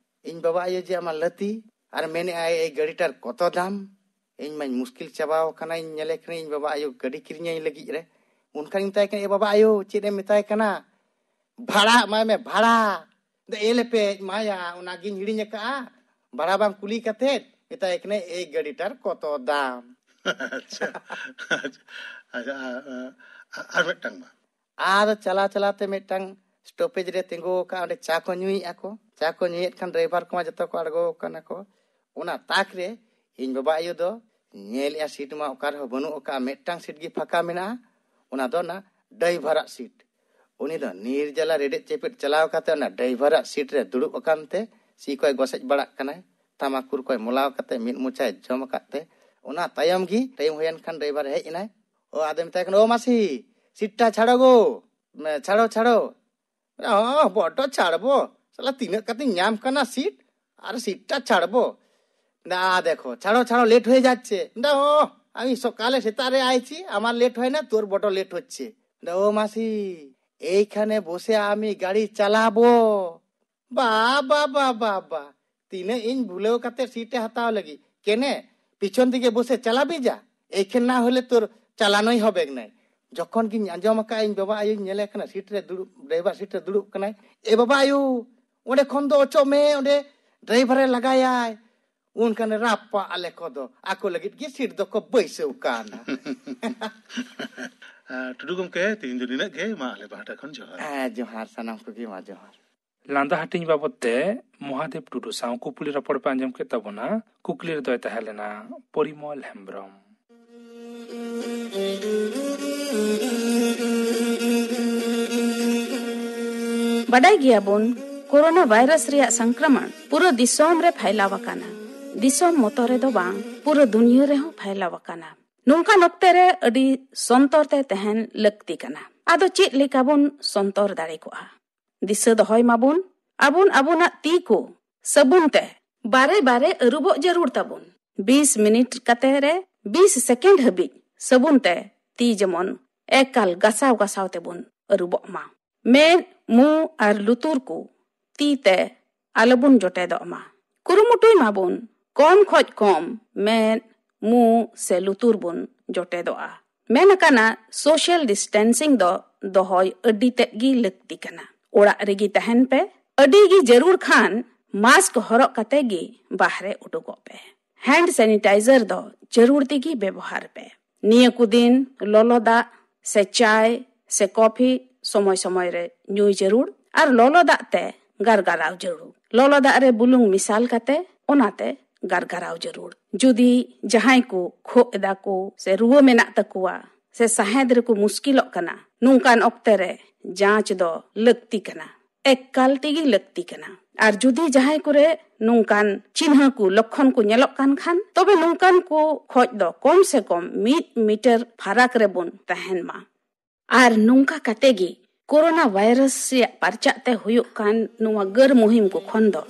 ᱤᱧ ᱵᱟᱵᱟ ᱟᱭᱳ ᱡᱮ ᱟᱢᱟᱜ ᱞᱟᱹᱛᱤ, ᱟᱨ ᱢᱮᱱᱮᱜᱼᱟᱭ, "ᱮᱭ ᱜᱟᱹᱰᱤᱴᱟᱨ ᱠᱚᱛᱚ ᱫᱟᱢ?" ᱤᱧ ᱢᱟᱧ ᱢᱩᱥᱠᱤᱞ ᱪᱟᱵᱟᱣ ᱠᱟᱱᱟ, ᱤᱧ ᱧᱮᱞᱮ ᱠᱟᱹᱱᱟᱹᱧ ᱤᱧ ᱵᱟᱵᱟ ᱟᱭᱳ ᱜᱟᱹᱰᱤ ᱠᱤᱨᱤᱧᱟᱹᱧ ᱞᱟᱹᱜᱤᱫ ᱨᱮ᱾ ᱩᱱᱠᱷᱟᱱ ᱤᱧ ᱢᱮᱛᱟᱭ ᱠᱟᱱᱟ, "ᱮ ᱵᱟᱵᱟ ᱟᱭᱳ, ᱪᱮᱫ ᱮᱢ ᱢᱮᱛᱟᱭ ᱠᱟᱱᱟ? ᱵᱷᱟᱲᱟ ᱮᱢᱟᱭ ᱢᱮ, ᱵᱷᱟᱲᱟ᱾ ᱫᱟ ᱮ ᱞᱮᱯᱮ ᱮᱢᱟᱭᱟ, ᱚᱱᱟᱜᱤᱧ ᱦᱤᱲᱤᱧ ᱟᱠᱟᱜᱼᱟ᱾ ᱵᱷᱟᱲᱟ ᱵᱟᱝ ᱠᱩᱞᱤ ᱠᱟᱛᱮᱫ ᱢᱮᱛᱟᱭ ᱠᱟᱱᱟᱭ, ᱮᱭ ᱜᱟᱹᱰᱤᱴᱟᱨ ᱠᱚᱛᱚ ᱫᱟᱢ?" ᱟᱪᱪᱷᱟ, ᱟᱪᱪᱷᱟ, ᱟᱪᱪᱷᱟ, ᱟ-, ᱟ-, ᱟᱨ ᱢᱤᱫᱴᱟᱝ ᱢᱟ᱾ ᱟᱫᱚ ᱪᱟᱞᱟᱣ ᱪᱟᱞᱟᱣ ᱛᱮ ᱢᱤᱫᱴᱟᱝ ᱥᱴᱚᱯᱮᱡᱽ ᱨᱮ ᱛᱤᱸᱜᱩ ᱟᱠᱟᱫ, ᱚᱸᱰᱮ ᱪᱟ ᱠᱚ ᱧᱩᱭᱮᱫᱼᱟ ᱠᱚ᱾ ᱪᱟ ᱠᱚ ᱧᱩᱭᱮᱫ ᱠᱷᱟᱱ ᱰᱨᱟᱭᱵᱷᱟᱨ ᱠᱚᱢᱟ ᱡᱚᱛᱚ ᱠᱚ ᱟᱬᱜᱚ ᱟᱠᱟᱱᱟ ᱠᱚ᱾ ᱚᱱᱟ ᱛᱟᱠ ᱨᱮ ᱤᱧ ᱵᱟᱵᱟ ᱟᱭᱳ ᱫᱚ ᱧᱮᱞᱮᱜᱼᱟ, ᱥᱤᱴ ᱢᱟ ᱚᱠᱟ ᱨᱮᱦᱚᱸ ᱵᱟᱹᱱᱩᱜ ᱟᱠᱟᱫᱼᱟ, ᱢᱤᱫᱴᱟᱝ ᱥᱤᱴ ᱜᱮ ᱯᱷᱟᱸᱠᱟ ᱢᱮᱱᱟᱜᱼᱟ, ᱚᱱᱟ ᱫᱚ ᱚᱱᱟ ᱰᱨᱟᱭᱵᱷᱟᱨᱟᱜ ᱥᱤᱴ᱾ ᱩᱱᱤ ᱫᱚ ᱱᱤᱨ ᱡᱟᱞᱟ ᱨᱮᱰᱮᱫ ᱪᱮᱯᱮᱫ ᱪᱟᱞᱟᱣ ᱠᱟᱛᱮ ᱚᱱᱟ ᱰᱨᱟᱭᱵᱷᱟᱨᱟᱜ ᱥᱤᱴ ᱨᱮ ᱫᱩᱲᱩᱵ ᱟᱠᱟᱱ ᱛᱮ ᱥᱤ ᱠᱚᱭ ᱜᱚᱥᱮᱡ ᱵᱟᱲᱟᱜ ᱠᱟᱱᱟᱭ, ᱛᱟᱢᱟᱠᱩᱨ ᱠᱚᱭ ᱢᱚᱞᱟᱣ ᱠᱟᱛᱮ ᱢᱤᱫ ᱢᱚᱪᱟᱭ ᱡᱚᱢ ᱟᱠᱟᱫ ᱛᱮ᱾ ᱚᱱᱟ ᱛᱟᱭᱚᱢ ᱜᱮ ᱴᱟᱭᱤᱢ ᱦᱩᱭᱮᱱ ᱠᱷᱟᱱ ᱰᱨᱟᱭᱵᱷᱟᱨ ᱦᱮᱡ ᱮᱱᱟᱭ᱾ ᱚ, ᱟᱫᱚᱭ ᱢᱮᱛᱟᱭ ᱠᱟᱱᱟ, "ᱳ ᱢᱟᱹᱥᱤ, ᱥᱤᱴᱴᱟ ᱪᱷᱟᱲᱚ ᱜᱳ, ᱢᱮ, ᱪᱷᱟᱲᱚ, ᱪᱷᱟᱲᱚ᱾" ᱚ, ᱵᱚᱰᱰᱚ ᱪᱷᱟᱲᱵᱚ, ᱥᱟᱞᱟ ᱛᱤᱱᱟᱹᱜ ᱠᱟᱛᱮᱧ ᱧᱟᱢ ᱠᱟᱱᱟ ᱥᱤᱴ, ᱟᱨ ᱥᱤᱴᱴᱟ ᱪᱷᱟᱲᱵᱚ᱾ ᱫᱟ ᱫᱮᱠᱷᱳ, ᱪᱷᱟᱲᱚ, ᱪᱷᱟᱲᱚ, লেট হয়ে যাচ্ছে। দা ও, আমি সকালে সেতারে আইছি, আমার লেট হয় না, তোর বড্ড লেট হচ্ছে। দা ও মাসি, এইখানে বসে আমি গাড়ি চালাবো। বাবা, বাবা, বাবা, ᱛᱤᱱᱟᱹᱜ ᱤᱧ ᱵᱷᱩᱞᱟᱹᱣ ᱠᱟᱛᱮ ᱥᱤᱴ ᱮ ᱦᱟᱛᱟᱣ ᱞᱟᱹᱜᱤᱫ᱾ ᱠᱮᱱᱮ, ᱯᱤᱪᱷᱚᱱ ᱫᱤᱠᱮ ᱵᱚᱥᱮ ᱪᱟᱞᱟᱵᱤ ᱡᱟ, ᱮᱠᱷᱮᱱ ᱱᱟ ᱦᱚᱞᱮ ᱛᱳᱨ ᱪᱟᱞᱟᱱᱚᱭ ᱦᱚᱵᱮᱠ ᱱᱟᱭ᱾ ᱡᱚᱠᱷᱚᱱ ᱜᱤᱧ ᱟᱸᱡᱚᱢ ᱟᱠᱟᱫᱼᱟ, ᱤᱧ ᱵᱟᱵᱟ ᱟᱭᱳᱧ ᱧᱮᱞᱮ ᱠᱟᱱᱟ, ᱥᱤᱴ ᱨᱮ ᱫᱩᱲᱩᱵ, ᱰᱨᱟᱭᱵᱷᱟᱨ ᱥᱤᱴ ᱨᱮ ᱫᱩᱲᱩᱵ ᱠᱟᱱᱟᱭ, "ᱮ ᱵᱟᱵᱟ ᱟᱭᱳ, ᱚᱸᱰᱮ ᱠᱷᱚᱱ ᱫᱚ ᱚᱪᱚᱜ ᱢᱮ, ᱚᱸᱰᱮ ᱰᱨᱟᱭᱵᱷᱟᱨᱮ ᱞᱟᱜᱟᱭᱟᱭ", ᱩᱱ ᱠᱷᱟᱱ ᱨᱟᱯᱟᱜ ᱟᱞᱮ ᱠᱚᱫᱚ ᱟᱠᱚ ᱞᱟᱹᱜᱤᱫ ᱜᱮ ᱥᱤᱴ ᱫᱚᱠᱚ ᱵᱟᱹᱭᱥᱟᱹᱣ ᱠᱟᱱᱟ᱾ ᱟᱨ ᱴᱩᱰᱩ ᱜᱚᱢᱠᱮ, ᱛᱮᱦᱮᱧ ᱫᱚ ᱱᱤᱱᱟᱹᱜ ᱜᱮ᱾ ᱢᱟ ᱟᱞᱮ ᱯᱟᱦᱴᱟ ᱠᱷᱚᱱ ᱡᱚᱦᱟᱨ᱾ ᱦᱮᱸ, ᱡᱚᱦᱟᱨ ᱥᱟᱱᱟᱢ ᱠᱚᱜᱮ, ᱢᱟ ᱡᱚᱦᱟᱨ᱾ ᱞᱟᱸᱫᱟ ᱦᱟᱹᱴᱤᱧ ᱵᱟᱵᱚᱛ ᱛᱮ ᱢᱚᱦᱟᱫᱮᱵ ᱴᱩᱰᱩ ᱥᱟᱶ ᱠᱩᱠᱞᱤ ᱨᱚᱯᱚᱲ ᱯᱮ ᱟᱸᱡᱚᱢ ᱠᱮᱫ ᱛᱟᱵᱚᱱᱟ᱾ ᱠᱩᱠᱞᱤ ᱨᱮᱫᱚᱭ ᱛᱟᱦᱮᱸ ᱞᱮᱱᱟ ᱯᱚᱨᱤᱢᱚᱞ ᱦᱮᱢᱵᱽᱨᱚᱢ᱾ ᱵᱟᱰᱟᱭ ᱜᱮᱭᱟᱵᱚᱱ, ᱠᱳᱨᱳᱱᱟ ᱵᱷᱟᱭᱨᱟᱥ ᱨᱮᱭᱟᱜ ᱥᱚᱝᱠᱨᱚᱢᱚᱱ ᱯᱩᱨᱟᱹ ᱫᱤᱥᱚᱢ ᱨᱮ ᱯᱷᱟᱭᱞᱟᱣ ᱟᱠᱟᱱᱟ᱾ ᱫᱤᱥᱚᱢ ᱢᱚᱛᱚ ᱨᱮᱫᱚ ᱵᱟᱝ, ᱯᱩᱨᱟᱹ ᱫᱩᱱᱤᱭᱟᱹ ᱨᱮᱦᱚᱸ ᱯᱷᱟᱭᱞᱟᱣ ᱟᱠᱟᱱᱟ᱾ ᱱᱚᱝᱠᱟᱱ ᱚᱠᱛᱮ ᱨᱮ ᱟᱹᱰᱤ ᱥᱚᱱᱛᱚᱨ ᱛᱮ ᱛᱟᱦᱮᱱ ᱞᱟᱹᱠᱛᱤ ᱠᱟᱱᱟ᱾ ᱟᱫᱚ ᱪᱮᱫ ᱞᱮᱠᱟ ᱵᱚᱱ ᱥᱚᱱᱛᱚᱨ ᱫᱟᱲᱮ ᱠᱚᱜᱼᱟ? ᱫᱤᱥᱟᱹ ᱫᱚᱦᱚᱭ ᱢᱟᱵᱚᱱ, ᱟᱵᱚᱱ ᱟᱵᱚᱱᱟᱜ ᱛᱤ ᱠᱚ ᱥᱟᱵᱩᱱ ᱛᱮ ᱵᱟᱨᱮ ᱵᱟᱨᱮ ᱟᱹᱨᱩᱵᱚᱜ ᱡᱟᱹᱨᱩᱲ ᱛᱟᱵᱚᱱ᱾ ᱵᱤᱥ ᱢᱤᱱᱤᱴ ᱠᱟᱛᱮ ᱨᱮ ᱵᱤᱥ ᱥᱮᱠᱮᱱᱰ ᱦᱟᱹᱵᱤᱡ ᱥᱟᱵᱩᱱ ᱛᱮ ᱛᱤ ᱡᱮᱢᱚᱱ ᱮᱠᱟᱞ ᱜᱟᱥᱟᱣ ᱜᱟᱥᱟᱣ ᱛᱮᱵᱚᱱ ᱟᱹᱨᱩᱵᱚᱜ ᱢᱟ᱾ ᱢᱮᱫ, ᱢᱩ ᱟᱨ ᱞᱩᱛᱩᱨ ᱠᱚ ᱛᱤ ᱛᱮ ᱟᱞᱚᱵᱚᱱ ᱡᱚᱴᱮᱫᱚᱜ ᱢᱟ᱾ ᱠᱩᱨᱩᱢᱩᱴᱩᱭ ᱢᱟᱵᱚᱱ ᱠᱚᱢ ᱠᱷᱚᱡ ᱠᱚᱢ ᱢᱮᱫ, ᱢᱩ ᱥᱮ ᱞᱩᱛᱩᱨ ᱵᱚᱱ ᱡᱚᱴᱮᱫᱚᱜᱼᱟ᱾ ᱢᱮᱱ ᱟᱠᱟᱱᱟ, ᱥᱳᱥᱟᱞ ᱰᱤᱥᱴᱮᱱᱥᱤᱝ ᱫᱚ ᱫᱚᱦᱚᱭ ᱟᱹᱰᱤ ᱛᱮᱫ ᱜᱮ ᱞᱟᱹᱠᱛᱤ ᱠᱟᱱᱟ᱾ ᱚᱲᱟᱜ ᱨᱮᱜᱮ ᱛᱟᱦᱮᱱ ᱯᱮ᱾ ᱟᱹᱰᱤ ᱜᱮ ᱡᱟᱹᱨᱩᱲ ᱠᱷᱟᱱ ᱢᱟᱥᱠ ᱦᱚᱨᱚᱜ ᱠᱟᱛᱮ ᱜᱮ ᱵᱟᱦᱨᱮ ᱩᱰᱩᱠᱚᱜ ᱯᱮ᱾ ᱦᱮᱱᱰ ᱥᱮᱱᱤᱴᱟᱭᱡᱟᱨ ᱫᱚ ᱡᱟᱹᱨᱩᱲ ᱛᱮᱜᱮ ᱵᱮᱵᱚᱦᱟᱨ ᱯᱮ᱾ ᱱᱤᱭᱟᱹ ᱠᱚ ᱫᱤᱱ ᱞᱚᱞᱚ ᱫᱟᱜ ᱥᱮ ᱪᱟᱭ ᱥᱮ ᱠᱚᱯᱷᱤ ᱥᱚᱢᱚᱭ ᱥᱚᱢᱚᱭ ᱨᱮ ᱧᱩᱭ ᱡᱟᱹᱨᱩᱲ ᱟᱨ ᱞᱚᱞᱚ ᱫᱟᱜ ᱛᱮ ᱜᱟᱨᱜᱟᱨᱟᱣ ᱡᱟᱹᱨᱩᱲ᱾ ᱞᱚᱞᱚ ᱫᱟᱜ ᱨᱮ ᱵᱩᱞᱩᱝ ᱢᱮᱥᱟᱞ ᱠᱟᱛᱮ ᱚᱱᱟᱛᱮ ᱜᱟᱨᱜᱟᱨᱟᱣ ᱡᱟᱹᱨᱩᱲ᱾ ᱡᱩᱫᱤ ᱡᱟᱦᱟᱸᱭ ᱠᱚ ᱠᱷᱳᱜ ᱮᱫᱟ ᱠᱚ ᱥᱮ ᱨᱩᱣᱟᱹ ᱢᱮᱱᱟᱜ ᱛᱟᱠᱚᱣᱟ ᱥᱮ ᱥᱟᱦᱮᱸᱫ ᱨᱮᱠᱚ ᱢᱩᱥᱠᱤᱞᱚᱜ ᱠᱟᱱᱟ, ᱱᱚᱝᱠᱟᱱ ᱚᱠᱛᱮ ᱨᱮ ᱡᱟᱸᱪ ᱫᱚ ᱞᱟᱹᱠᱛᱤ ᱠᱟᱱᱟ, ᱮᱠᱟᱞ ᱛᱮᱜᱮ ᱞᱟᱹᱠᱛᱤ ᱠᱟᱱᱟ᱾ ᱟᱨ ᱡᱩᱫᱤ ᱡᱟᱦᱟᱸᱭ ᱠᱚᱨᱮ ᱱᱚᱝᱠᱟᱱ ᱪᱤᱱᱦᱟᱹ ᱠᱚ, ᱞᱚᱠᱠᱷᱚᱱ ᱠᱚ ᱧᱮᱞᱚᱜ ᱠᱟᱱ ᱠᱷᱟᱱ, ᱛᱚᱵᱮ ᱱᱚᱝᱠᱟᱱ ᱠᱚ ᱠᱷᱚᱡ ᱫᱚ ᱠᱚᱢ ᱥᱮ ᱠᱚᱢ ᱢᱤᱫ ᱢᱤᱴᱟᱨ ᱯᱷᱟᱨᱟᱠ ᱨᱮᱵᱚᱱ ᱛᱟᱦᱮᱱ ᱢᱟ᱾ ᱟᱨ ᱱᱚᱝᱠᱟ ᱠᱟᱛᱮ ᱜᱮ ᱠᱳᱨᱳᱱᱟ ᱵᱷᱟᱭᱨᱟᱥ ᱨᱮᱭᱟᱜ ᱯᱟᱨᱪᱟᱜ ᱛᱮ ᱦᱩᱭᱩᱜ ᱠᱟᱱ ᱱᱚᱣᱟ ᱜᱟᱹᱨ ᱢᱩᱦᱤᱢ ᱠᱚ ᱠᱷᱚᱱ ᱫᱚ,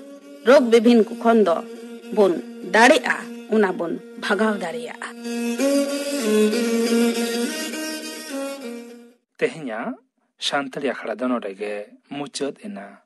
ᱨᱳᱜᱽ ᱵᱤᱵᱷᱤᱱ ᱠᱚ ᱠᱷᱚᱱ ᱫᱚ ᱵᱚᱱ ᱫᱟᱲᱮᱜᱼᱟ, ᱚᱱᱟ ᱵᱚᱱ ᱵᱷᱟᱜᱟᱣ ᱫᱟᱲᱮᱭᱟᱜᱼᱟ᱾ ᱛᱮᱦᱮᱧᱟᱜ ᱥᱟᱱᱛᱟᱲᱤ ᱟᱠᱷᱲᱟ ᱫᱚ ᱱᱚᱰᱮ ᱜᱮ ᱢᱩᱪᱟᱹᱫ ᱮᱱᱟ᱾